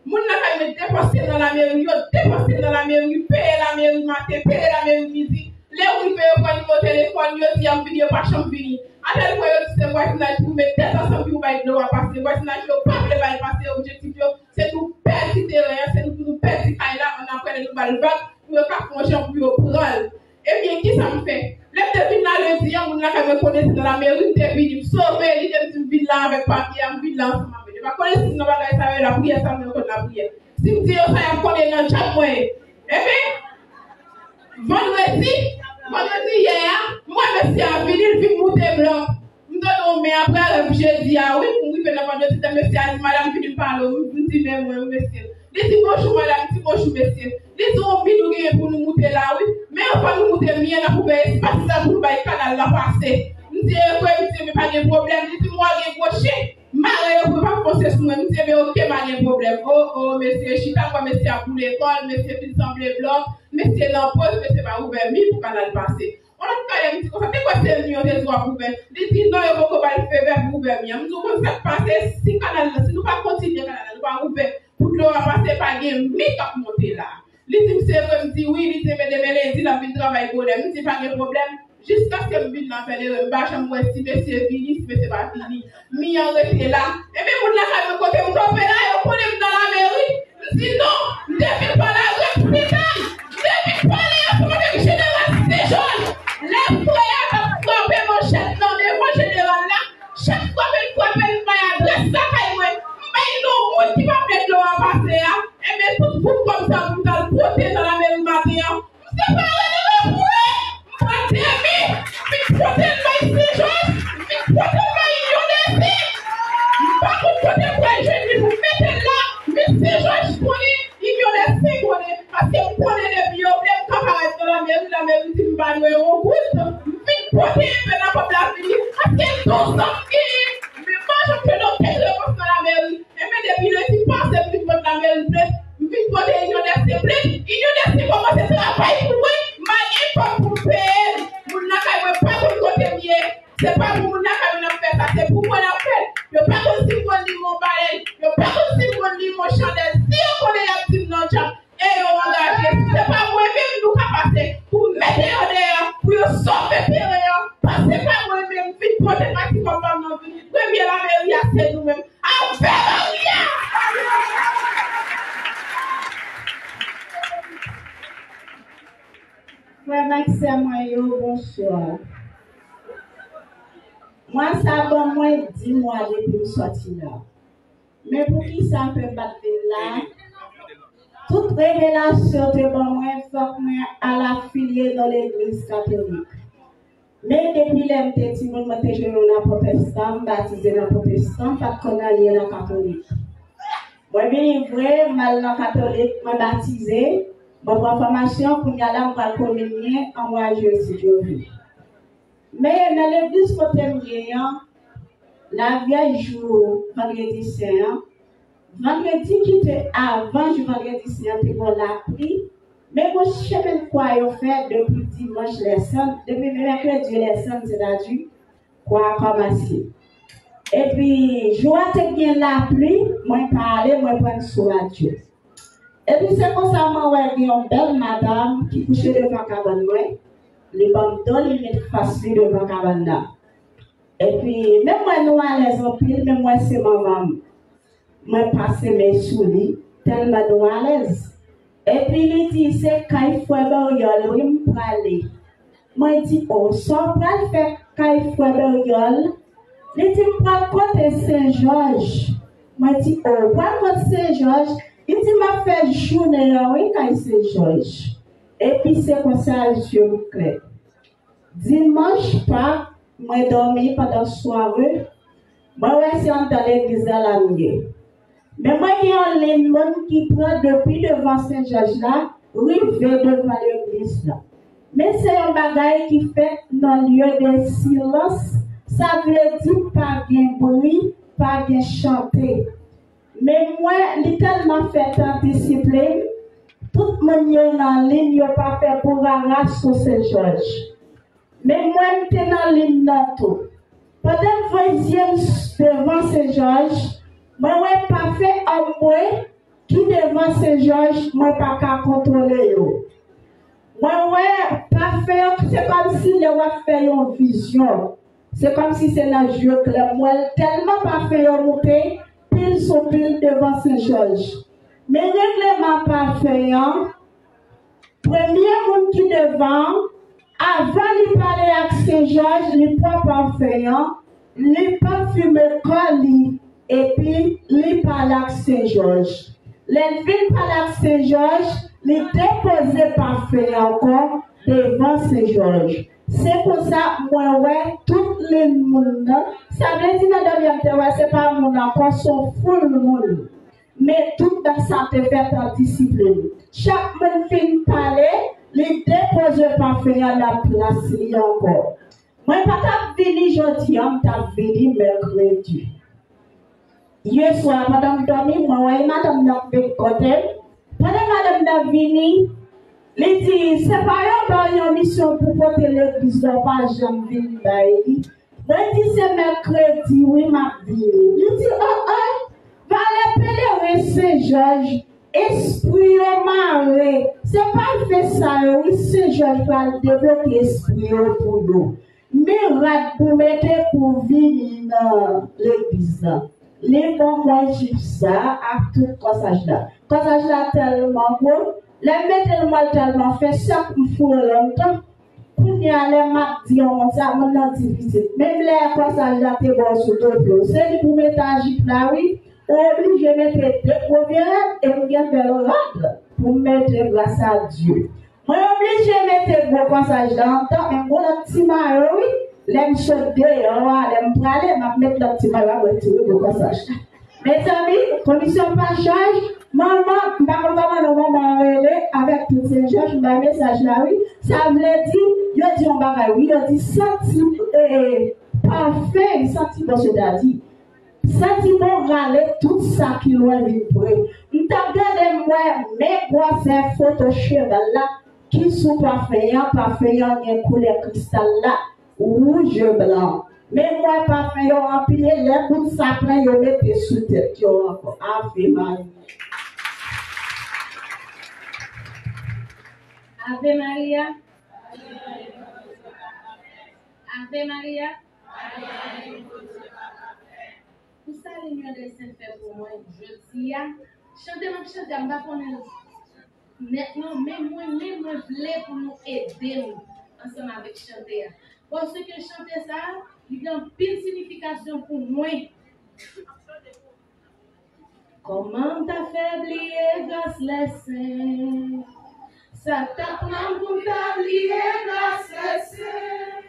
Moun lakay mwen depanse nan lameri, yo depanse nan lameri, peye lameri maten, peye lameri midi. Lè w rive, yo pran nimewo telefòn, yo di y ap vini, yo pa janm vini. Atèl pwen yo di se vwazinaj pou met tèt ansanm pou bay dlo a pase. Vwazinaj yo pa vle bay pase, objektif yo, se nou pèdi teren an, se nou pou nou pèdi kay la, annapre lè nou ba l vag, pou yo ka fè yon jan pou yo pran l. Ebyen, kisa m fè? Lè m te vin la lendi an, moun lakay mwen konnen se nan lameri m te vini, m sove, li te di m vin la avèk papye a, m vin la ansanm avè l. Yo pa konnen si m nan bagay sa yo, lapriyè sa m nan konn lapriyè. Si m di yo sa, y ap konnen nan djab mwen ye. Ebyen, vandredi, vandredi yè a, m wè mesye a vini, l vin moute blòk. M tande yon men apre rèv jedi a, wi, pou m rive nan vandredi, tan mesye a di, "Madanm, vini m pale w," m di, "Men mwen, wi, mesye." Li di, "Bonjou, madanm," m di, "Bonjou, mesye." Li di, "Yon bi nou genyen pou nou moute la, wi. Men anvan nou moute, m ye, n ap ouvè espas la pou nou bay kanal la pase." M di, "E vre?" M di, "Men pa gen pwoblèm." Li di, "M wè gen gwo chen mare yo pou yo pa fonse sou mwen." M di, "Ebyen, oke, pa gen pwoblèm." O, o, mesye, chita, m wè mesye ap boule kò l, mesye fin sanble blòk, mesye nan poz, mesye pa ouvè mi pou kanal pase. Yon lòt kalè, m di konsa, "Te kwè se mi yo te di w ap ouvè?" Li di, "Non, yo poko ba l fevè pou ouvè mi an." M di, "Ou konn sa k pase, si kanal nan, si nou pa kontinye kanal la, nou pa ouvè pou dlo a pase, pa gen mi k ap monte la." Li di m, "Se vre?" M di, "Wi." Li di, "Men demen lendi, n ap vin travay bonè." M di, "Pa gen pwoblèm." Jiskaske m vin nan Vèlere, m pa janm wè si mesye vini, si mesye pa vini. Mi an rete la. Ebyen, moun lakay mwen kote m kanpe la, yo konnen m nan lameri. M di non, m te vin pale avèk Pitan, m te vin pale ansanm avèk jeneral Sen Jòj. Lè frè a t ap frape manchèt nan devan jeneral la, chak frape l frape l bay adrès lakay mwen, m bay non moun ki pa vle dlo a pase a. Ebyen, tout bout kòb sa pou m t al pote nan lameri maten an, m separe li nan pwen. M pran de mi, m vin pote l bay Sen Jòj, m vin pote l bay Inyon de Sen. M pa konn kote m pral jwenn li pou m mete l la, men Sen Jòj konnen, Inyon de Sen konnen, paske m konnen depi yo vle m ka parèt nan lameri, lameri di m pa dwe yon goud. M vin pote enpe nan kòb la vini, paske douz an m genyen, men m pa janm jwenn okenn repons nan lameri. Ebyen, depi lendi pase, m vin pote lameri plent, m vin pote Inyon de Sen plent. Inyon de Sen kòmanse travay pou mwen, m pa gen kòb pou m peye l. Moun lakay mwen pa konn kote m ye. Se pa pou moun lakay mwen n ap fè sa, se pou mwen n ap fè l. Yo pa konn si m konn limen yon balèn, yo pa konn si m konn limen yon chandèl. Si yo konnen, y ap di m nan djab. E yo angaje. Si se pa mwen menm, nou ka pase pou mete yo deyò, pou yo sove teren an. Paske pa mwen menm, vin pote pati kòb pa m nan vini. Premye lameri a, se nou menm. Avè Maria! Frè m ak sè mwen yo, bonswa. Mwa sa ban mwen di mwa depi m sòti la. Men poukisa ke m pa t vin la? Tout revelasyon te ban mwen, fòk mwen al afilye nan legliz katolik. Men depi lè m te timoun, mwen te jwe wòl nan pwotestan, m batize nan pwotestan, m pa t konn anyen nan katolik. Mwen vini vre, m al nan katolik, mwen batize, mwen pran fòmasyon, kounye a la m pral kominye an mwa jen si Dye vle. Men nan legliz kote m ye an, lavyèj jou vandredi sen an, vandredi ki te avan jou vandredi sen an te gon lapli, men gon chemen kwa yo fè depi dimanch lèsann, depi mèkredi lèsann, sètadi kwa a kòmanse. Epi jou a te gen lapli, mwen pa ale, mwen pran sou radyo. Epi se konsa mwen wè gen yon bèl madanm ki kouche devan kabann mwen, li ban m do, li met fas li devan kabann nan. Epi menm mwen nou alèz anpil, menm mwen se manman m. Mwen pase men sou li, tèlman nou alèz. Epi li di, "Se kay frè Baryòl wi m prale." Mwen di, "O, sa w pral fè kay frè Baryòl?" Li di, "M pral kote Sen Jòj." Mwen di, "O, w pral kot Sen Jòj?" Li di, "M ap fè jounen an wi kay Sen Jòj." Epi se konsa zye m klè. Dimanch Pak, mwen dòmi pandan sware, mwen wè se anndan legliz la la m ye. Men mwen gen yon liy moun ki pran depi devan Sen Jòj la, rive devan legliz la. Men se yon bagay ki fèt nan lye de silans, sa vle di pa gen bri, pa gen chante. Men mwen, li tèlman fè tan disiplin, tout moun yo nan liy yo pa fè bourara sou Sen Jòj. Men mwen, m te nan liy nan tou. Pandan m voye zye m devan Sen Jòj, mwen wè pafen òm mwen ki devan Sen Jòj, mwen pa ka kontwole yo. Mwen wè pafen an, se kòmsi lè w ap fè yon vizyon. Se kòmsi se nan je klè m wè l, tèlman pafen yo moute, pil sou pil devan Sen Jòj. Men regleman pafen an, premye moun ki devan an, Avan li pale ak Sen Jòj, li pran pafen an, li pafime kò li, epi li pale ak Sen Jòj. Lè l fin pale ak Sen Jòj, li depoze pafen an ankò devan Sen Jòj. Se konsa mwen wè tout lil moun nan. Sa vle di nan dòmi an m te wè se pa moun ankò, se yon foul moun. Men tout sa te fèt an disiplin. Chak moun fin pale, li depoze pafen an nan plas li ankò. Mwen pa t ap vini jodi a, m t ap vini mèkredi. Yè swa, pandan m dòmi, mwen wè madanm nan vin kote m. Pandan madanm nan vini, li di, se pa yo ba w yon misyon pou pote legliz la, w pa janm vin bay li. Mwen di, se mèkredi, wi, m ap vini. Li di, o, o, valè pèleren Sen Jòj, espri yo mare. Se pa fè sa yo, wi, Sen Jòj pral debloke espri yo pou nou. Men rad pou mete pou vini nan legliz la. Li ban mwen jip sa ak tout kòsaj la. Kòsaj la tèlman gwo, lè m mete l, mwen tèlman fè sèk, m foure l anndan. Kounye a, lè m ap di yon moun sa, moun nan di pitit. Menm lè kòsaj la te ba w sou do pye w, se li pou mete a jip la, wi. Ou oblije mete de gwo vye rad, e m gen bèl rad pou m mete, gras a Dye. Mwen oblije mete gwo kòsaj la anndan, men m gon lòt ti mayo, wi. Lè m sot deyò a, lè m prale, m ap met lòt ti mayo a, mwen tire gwo kòsaj la. Mezanmi, kondisyon pa chanj. Manman, m pa konn kòman non manman an rele, avèk tout Sen Jòj, m bay mesaj la, wi. Sa vle di, yo di yon bagay, wi, yo di santi, e, pafen, santi bon, sètadi, santi bon rale tout sa ki lwen vin pre. M t ap gade, m wè, men gwosè foto cheval la ki sou pafen an, pafen an gen koulè kristal la, wouj e blan. Men m wè pafen yo anpile, lè bout sa plen, yo mete sou tèt yo ankò. Ave Maria. Ave Maria. Ave Maria. Pou sa Linyon dè Sen fè pou mwen jodi a, chante m ap chante a, m pa konnen l nèt non, men mwen menm, mwen vle pou nou ede m ansanm avèk chante a. Paske chante sa a, li gen anpil siyifikasyon pou mwen. Kòman m ta fè bliye gras lè sen? Sa k ta pran m pou m ta bliye gras lè sen?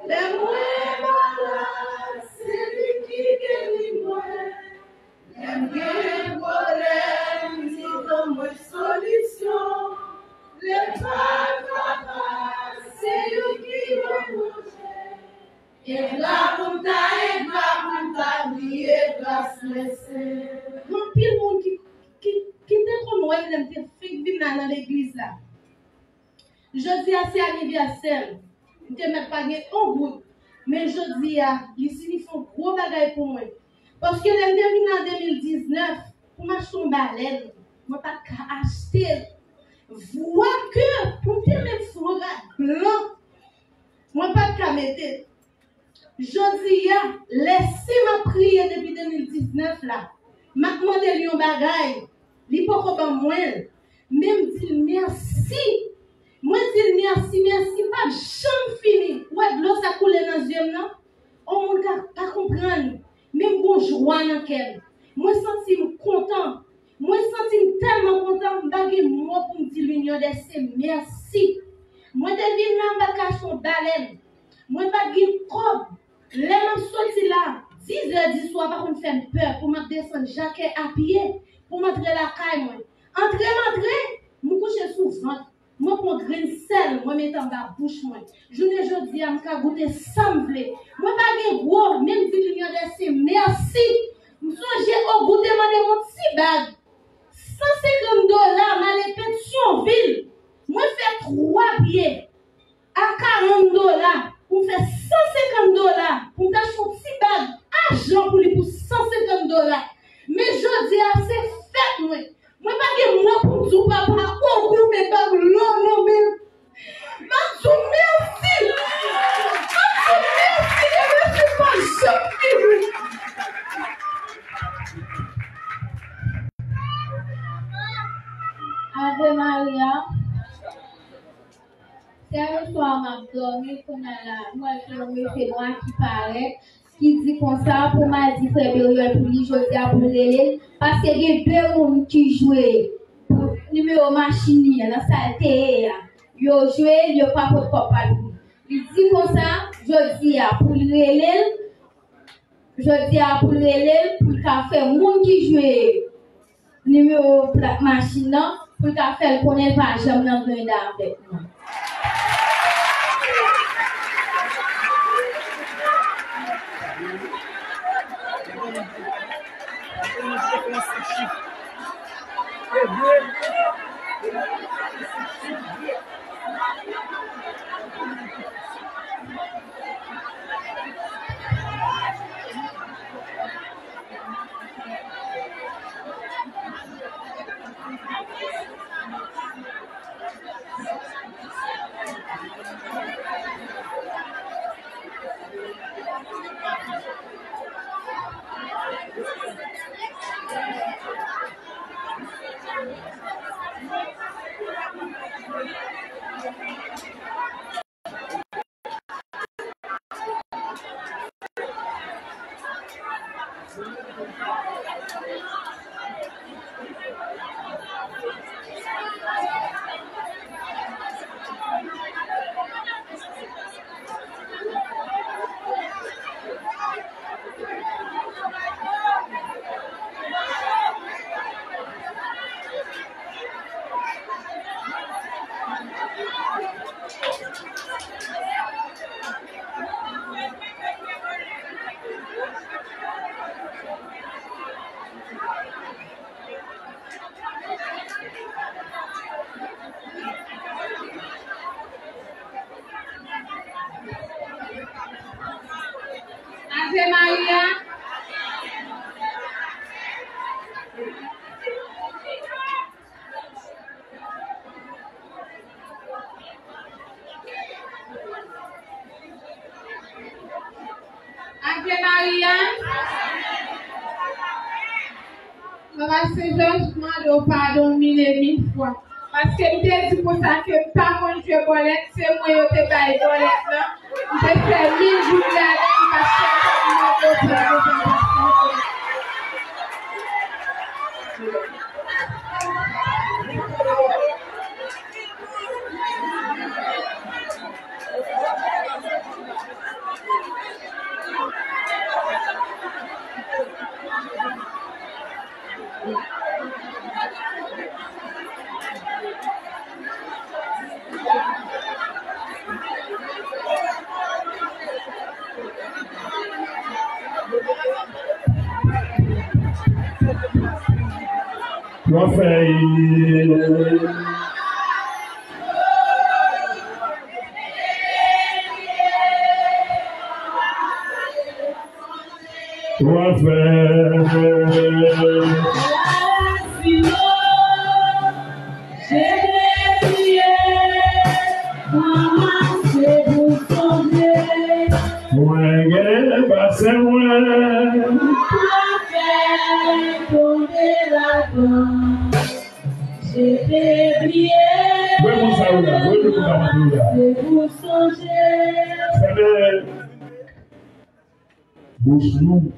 Lè mwen malad, se li ki geri mwen. Lè m gen pwoblèm, li ban mwen solisyon. Lè m pa kapab, se li ki ban manje. Engra pou m ta engra, pou m ta bliye gras lè sen. Gen anpil moun ki, ki, ki te konn wè m lè m te fenk vin la nan legliz la. Jodi a se anivèsè m. M te mèt pa gen yon goud. Men jodi a, li siyifye yon gwo bagay pou mwen. Paske lè m te vin la an de mil diznèf, pou m achte yon balèn, mwen pa t ka achte l. Vwake pou m te met sou yon rad blan, mwen pa t ka mete l. Jodi a, lè sen m ap priye depi de mil diznèf la, m ap mande l yon bagay, li poko ban mwen l, men m di l mèsi. Mwen di l mèsi, mèsi p ap janm fini. Ou wè dlo sa koule nan zye m nan? On moun ka pa konprann, men m gon jwa nan kè m. Mwen santi m kontan. Mwen santi m tèlman kontan, m pa gen mo pou m di Linyon dè Sen mèsi. Mwen te vin la, m pa t ka achte yon balèn. Mwen pa t gen kòb. Lè m ap soti la, diz è di swa pa konn fè m pè pou m ap desann Jakè a pye, pou m antre lakay mwen. Antre m antre, m kouche sou vant. Mwen pran grenn sèl, mwen met anba bouch mwen. Jounen jodi a, m ka goute sa m vle. Mwen pa gen gwo, men m di Linyon dè Sen mèsi. M sonje Ogou te mande m yon ti bag. San senkant dola, m ale Petyonvil. Mwen fè twa pye a karant dola pou m fè san senkant dola pou m ta achte yon ti bag ajan pou li pou san senkant dola. Men jodi a, se fèt mwen. Mwen pa gen mo pou m di w, papa, Ogou met bag lò nan men m. M ap di w mèsi. M ap di w mèsi e mèsi pa janm fini. Ave Maria. Sè yo, M ap dòmi, kounye a la, m wè ke yon mesye nwa ki parèt, ki di konsa pou m al di frè Beriol pou li jodi a pou l rele l, paske gen de moun ki jwe pou nimewo machin li an nan sa l te ye a. Yo jwe l, yo pa pot kòb pa l pou li. Li di konsa, jodi a, pou l rele l, jodi a, pou l rele l, pou l ka fè moun ki jwe nimewo plak machin nan, pou l ka fè l konnen l pa janm nan grenda avèk mwen. Ave Maria. Ave Maria. Papa Sen Jòj, m mande w padon mil e mil fwa. Paske m te di konsa ke m pa konn jwe bòlèt, se mwen yo te bay bòlèt lan. M te fè mil goud ladan l, m pa t fè kòb nan do pèp yo pa t fè. Yo fè Ou a fè. Sinon, je te priye, mama, se pou sonje. Mwen gen pase mwen. Pa fè tonbe ladan. Je te priye, mama, se pou sonje. Fèmen bouch nou,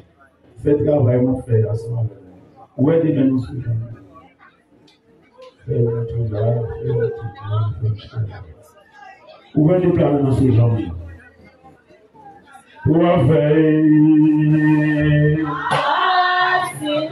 fè travay nou fè ansanm avèk nou. Ou wè de men nou sou janm. Fè yon tou la, fè yon tou la, fè yon tou la. Ou wè de pla nou sou janm. Ou a fè. Ou a fè.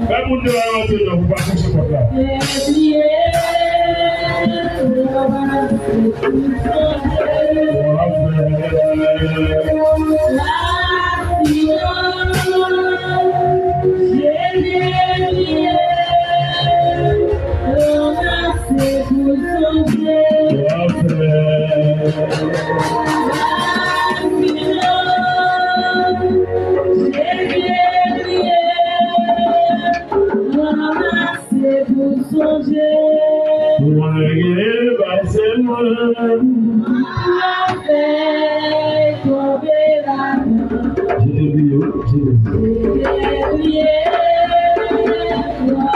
Fè moun deyò yo antre non, pou pa kouche pòt la. Gen pase moun. Avèk tonbe ladan. Jete bliye, wi, jete bliye. Jete bliye. Lwa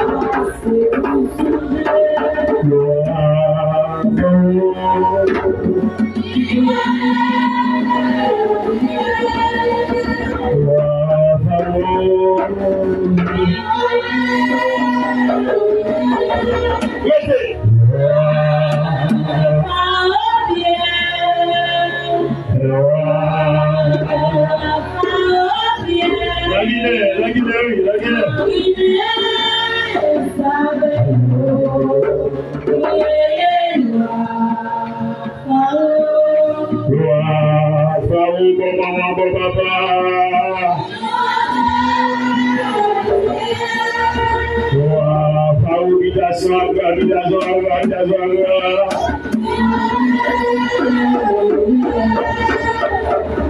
se pou sonje. Lwa, lwa. Lagine, Lagine, wi, Lagine. Lwa Fawo, bon manman, bon papa. Lwa Fawo, bitasyon ap gra, bitasyon ap gra, bitasyon ap gra.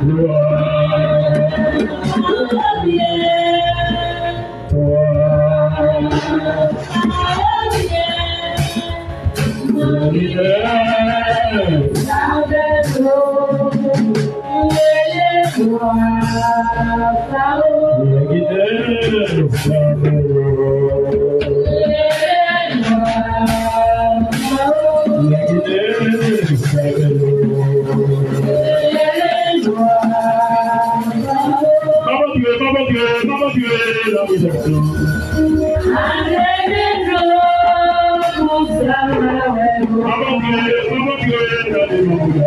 Lwa. Papa Dieu, Papa Dieu, Papa Dieu, la protection. Papa Dieu, Papa Dieu, la délivrance.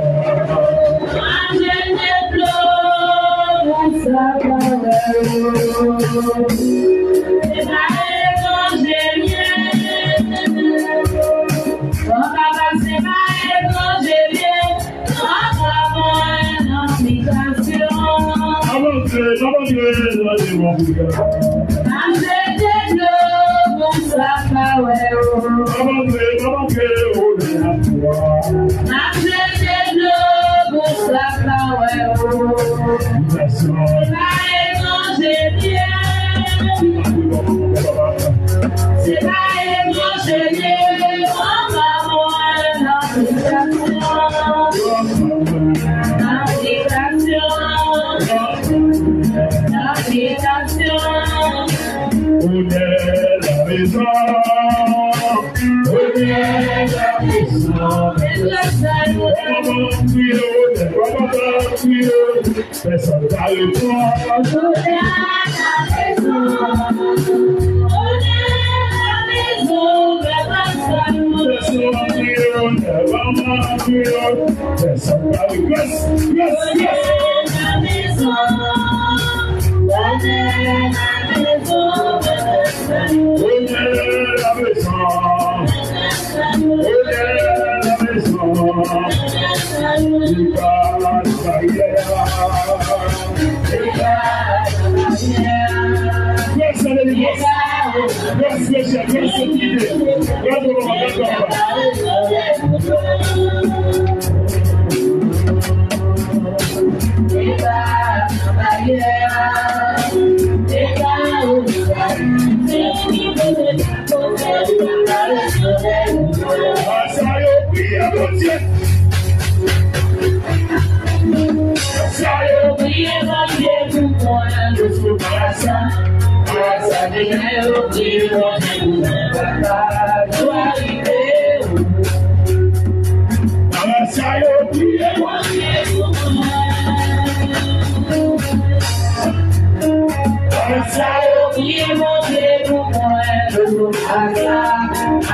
Avanse, avanse, avanse, avanse. Avanse, avanse, avanse. Se pa evanjeli, anba mwen, nan aplikasyon, nan aplikasyon, nan aplikasyon. Onè la rezon, onè la rezon. Papa, papa, kriye. Pèsonn pa reponn. Onè la mezon, onè la mezon, pèsonn pa reponn. Pèsonn pa reponn, pèsonn pa reponn. Yes, yes, yes. Onè la mezon, onè la mezon, pèsonn pa reponn. Onè la mezon. Onè la mezon. Li pa barè. Li pa barè. Gras a Delivrans. Gras, mesye, gras, sekirite. Gras, gras, gras, gras. Sa yo priye Bondye. Sa yo priye Bondye pou mwen. Yo sou plas la. Plas la deja yo priye Bondye pou mwen. Papa, yo arive. Sa yo priye Bondye pou mwen. Sa yo priye Bondye pou mwen. Asa,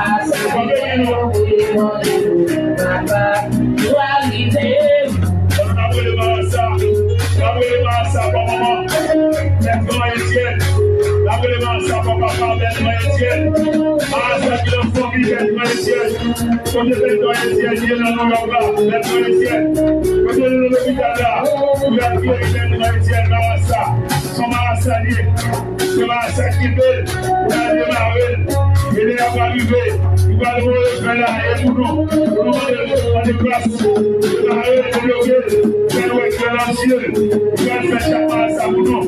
asa, yo priye Bondye pou mwen. Papa, yo arive. N ap rele Marasa. N ap rele Marasa pa manman. Bèt Gran Etyèn. N ap rele Marasa pa papa. Bèt Gran Etyèn. Marasa ki nan fanmi Bèt Gran Etyèn. Kote Bèt Gran Etyèn ye nan Nouyòk la? Bèt Gran Etyèn. Kote l nan lopital la? Pou y al geri Bèt Gran Etyèn, Marasa. Se yon Marasa l ye. Se Marasa ki kenbe l. Pou y al demare l. E lè y ap rive, li pral voye fè la e pou nou. Pou nou mande, mande gras. Li pral debloke, fè nou wè klè nan zye. Li pral fè chak bagay sa pou nou.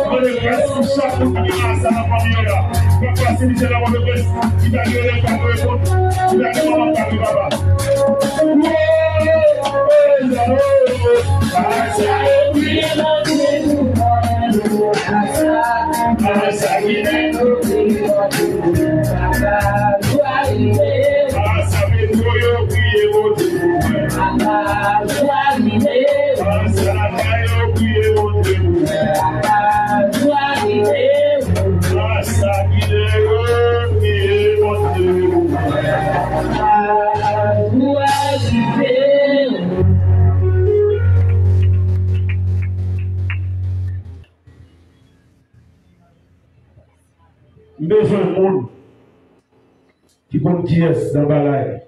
Mande gras pou chak moun ki gen bagay sa nan fanmi yo la. Papa, si misye la mande gras, li ta gen lè pa reponn. Li ta gen manman pa gen papa. M bezwen moun ki konn kiyès nan bagay.